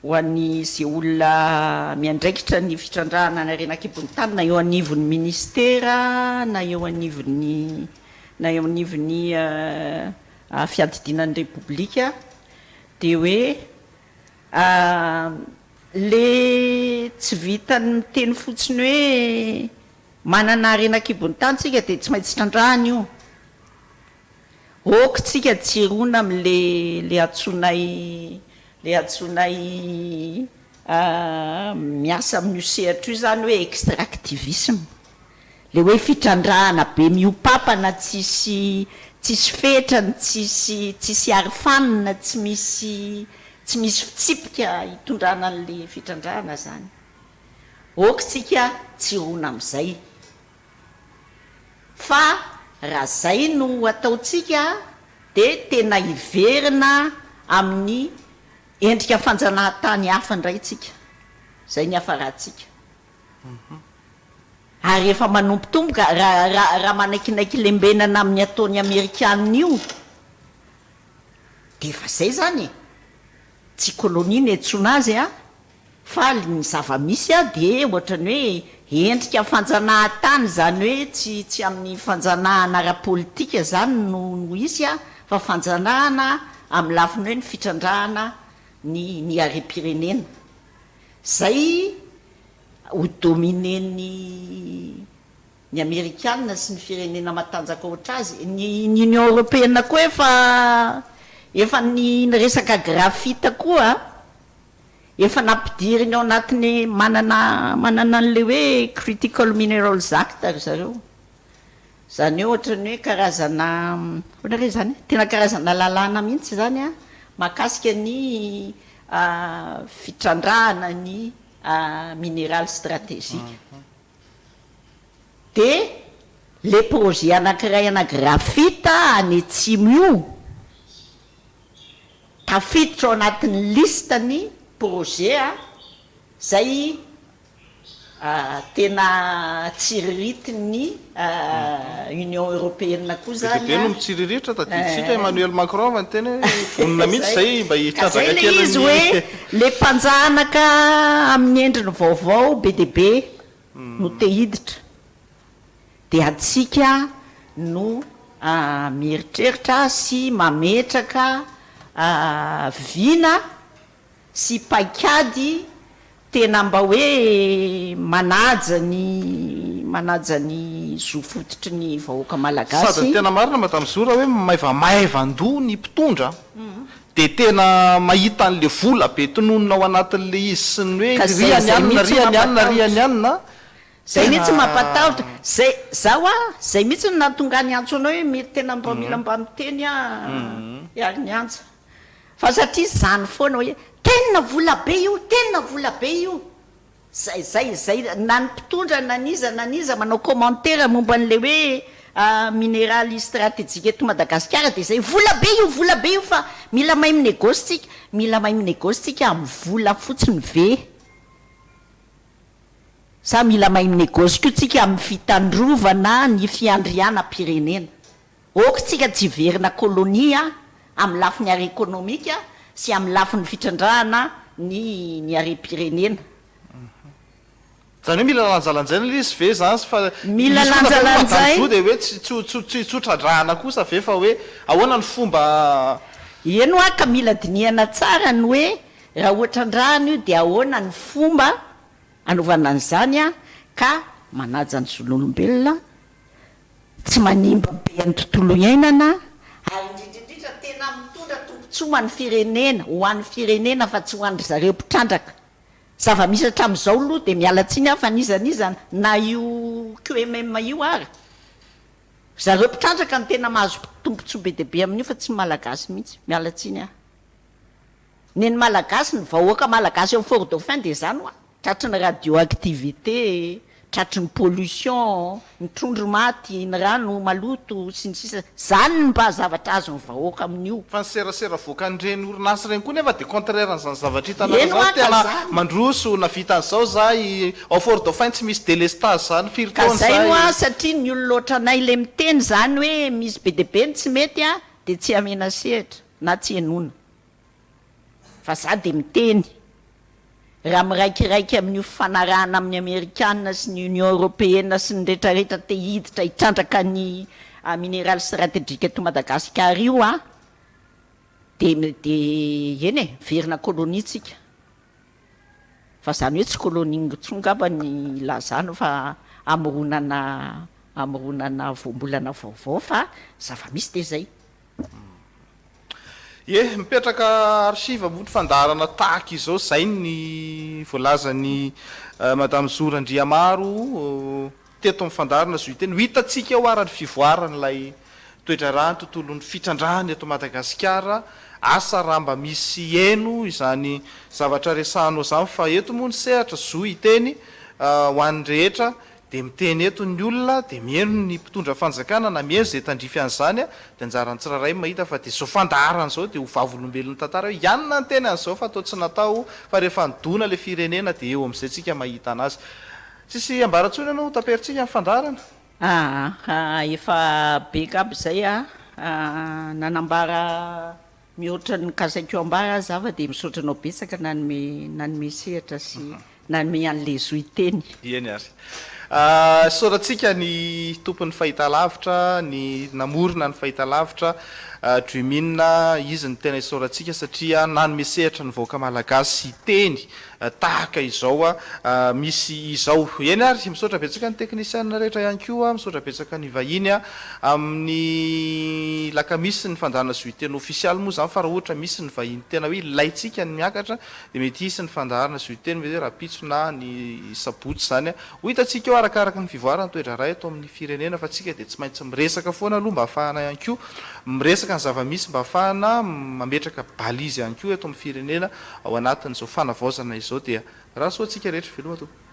ho an'izay olona miandraikitra ny fitrandrahana ny harena an-kibon'ny tany na eo anivon'ny ministera na eo anivon'ny na eo anivon'ny fiadidiana ny Repoblika dia hoe Le tsy vitan'ny miteny fotsiny hoe manana harena an-kibon'ny tany tsika dia tsy maintsy trandrahana io. Ok tsika tsy hirona amin'le le antsoinay le antsoinay miasa amin'io sehatra io zany hoe extractivisme. Le hoe fitrandrahana be miopapana tsisy tsisy fetrany tsisy tsisy arofanina tsy misy tsy misy fitsipika hitondrana an'le fitrandrahana zany. Ok tsika tsy hirona amizay. Fa raha zay no ataontsika. dia tena hiverina amin'ny endrika fanjanahantany hafa indray tsika. Izay ny hafarantsika. Ary efa manombotomboka, raha raha raha manaikinaiky lembenana amin'ny ataon'ny Amerikanina io, dia efa izay izany e! Tsy colonie no iantsoana azy an, fa ny zava-misy an dia ohatran'ny hoe endrika fanjanahantany izany hoe tsy tsy amin'ny fanjanahana ara-politika izany no no hisy an, fa fanjanahana amin'ny lafiny hoe ny fitrandrahana ny ny harem-pirenena. Izay ho dominer-n'ny ny amerikana sy ny firenena matanjaka ohatr'azy, ny ny union européenne koa efa efa ny niresaka graphite koa efa nampidiriny ao anatin'ny manana manana an'ilay hoe critical minerals act ry zareo, izany hoe ohatran'ny hoe karazana ahoana re izany e, tena karazana lalàna mihitsy izany an mahakasika ny fitrandrahana ny mineraly stratégique. Dia le projet anakiray ana graphite any atsimo io tafiditra ao anatin'ny liste ny projet zay tena tsiriritin'ny Union Européenne koa Be dia zany be no an. mitsiriritra tadidintsika Emmanuel Macron fa niteny hoe vonona mihitsy Zay izay mba ka zay hitrandraka le kely izy ny hoe le mpanjanaka amin'ny endriny vaovao be dia be no te hiditra dia antsika no mieritreritra sy mametraka vina sy paikady tena mba hoe manaja ny manaja ny zo fototry ny vahoaka Sady ny malagasy. tena marina Madame Zo raha hoe maivamaivan-doha ny mpitondra dia tena mahita an'le vola be tononina ao anatin'le izy sy ny hoe Ka ry zay any zay anona mihitsy ry any anona ry mampatahotra. any anona Zay tena mihitsy mampatahotra. Zay zaho a, zay mihitsy no nahatonga ahy niantso anao hoe mety tena mba mila mba miteny aho Iarinianja. Fa satria zany foana hoe tena vola be io, tena vola be io. Zay zay zay na ny mpitondra na n'iza na n'iza manao commentaire momba an'ilay hoe mineraly stratejika eto Madagasikara dia zay vola be io, vola be io fa mila mahay mi-négoce tsika, mila mahay mi-négoce tsika amin'ny vola fotsiny ve? Sa mila mahay mi-négoce koa tsika amin'ny fitandrovana ny fiandrianam-pirenena? Ok tsika tsy hiverina colonie amin'ny lafiny ara-ekonomika sy amin'ny lafiny fitrandrahana ny ny harem-pirenena. Zany hoe mila lanjalanjaina ilay izy ve zany fa Mila misy koa avy eo madame lanjalanjaina. Zo dia hoe tsy tsy tsy tsy tsy ho trandrahana kosa ve fa hoe ahoana ny fomba. Eny hoa ka mila dinihana tsara ny hoe raha ho trandrahana io dia ahoana ny fomba anaovana an'izany ka manaja ny zon'olombelona tsy manimba be ny tontolo iainana, ary indrindra indrindra tena mitondra tombontsoa ho an'ny firenena, ho an'ny firenena fa tsy ho an-dry zareo mpitrandraka. Zava-misy hatramin'izao aloha dia miala tsiny aho fa n'iza n'iza na io QMM io ara, ry zareo mpitrandraka no tena mahazo tombontsoa be dia be amin'io fa tsy ny Malagasy mihitsy, miala tsiny aho. Ny ny Malagasy, ny vahoaka Malagasy ao Fort Dauphin dia izany hoa, tratry ny radioactivité, tratry ny pollution, ny trondro maty, ny rano maloto, sy ny sisa Izany no mba zavatra azon'ny vahoaka amin'io. Fa ny serasera avoakan'ireny orinasa ireny koa nefa dia contraire an'izany zavatra hitanareo Eny hoa izany, ka tena zany. mandroso, navita an'izao zahay, ao Fort Dauphin tsy misy délestage izany firy Ka taona zay izay. hoa satria ny olona ohatranay le miteny izany hoe misy be dia be ny tsy mety an, dia tsy amena sehatra na tsy henoina. Fa za dia miteny, raha miraikiraiky amin'io fifanarahana amin'ny Amerikana sy ny Union Européenne sy ny retraretra te hiditra hitrandraka ny minéral stratégique eto Madagasikara io an, dia dia eny e, miverina colonie tsika. Fa zany hoe tsy colonie intsony ngamba ny ilazana fa hamoronana hamoronana voambolana vaovao fa zava-misy dia zay. Ie, mipetraka archive moa ny fandaharana tahaka izao, izay ny voalazan'i Madame Zo Randriamaro teto amin'ny fandaharana Zo Hiteny. Ho hitantsika eo ara ny fivoaran'ilay toe-draharaha ny tontolon'ny fitrandrahana eto Madagasikara. Asa raha mba misy heno izany zavatra resahanao izany fa eto moa ny sehatra Zo Hiteny ho an'ny rehetra. dia miteny eto ny olona dia mihaino ny mpitondra fanjakana na mihaino izay tandrify an'izany dia anjaran'ny tsirairay ny mahita fa dia izao fandaharana izao dia ho vavolombelon'ny tantara hoe ianona ny teny an'izao fa toa tsy natao fa rehefa nidona ilay firenena dia eo amin'izay tsika mahita anazy. Tsisy ambara intsony aloha ho taperintsika ny fandaharana. Aa efa be angamba izay a nanambara mihoatra ny kasaiko ambara aza fa dia misaotra anao betsaka nanome nanome sehatra sy nanome an'le zo hiteny. Eny ary. Isaorantsika ny tompon'ny fahitalavitra, ny namorona ny fahitalavitra, Dream'in, izy no tena isaorantsika satria nanome sehatra ny vahoaka malagasy hiteny tahaka izao misy izao. Eny ary, misaotra betsaka ny teknisianina rehetra ihany koa, misaotra betsaka ny vahiny amin'ny lakamisy ny fandaharana zo hiteny ofisialy moa izany fa raha ohatra misy ny vahiny tena hoe ilaintsika ny miakatra dia mety hisy ny fandaharana zo hiteny mety hoe rahampitso na ny sabotsy izany. Ho hitantsika eo arakaraka ny fivoaran'ny toe-draharaha eto amin'ny firenena fa tsika dia tsy maintsy miresaka foana aloha mba hahafahana ihany koa miresaka ny zava-misy mba hahafahana mametraka balise ihany koa eto amin'ny firenena ao anatin'izao fanavaozana izao dia rary soa antsika rehetra. Veloma tompoko.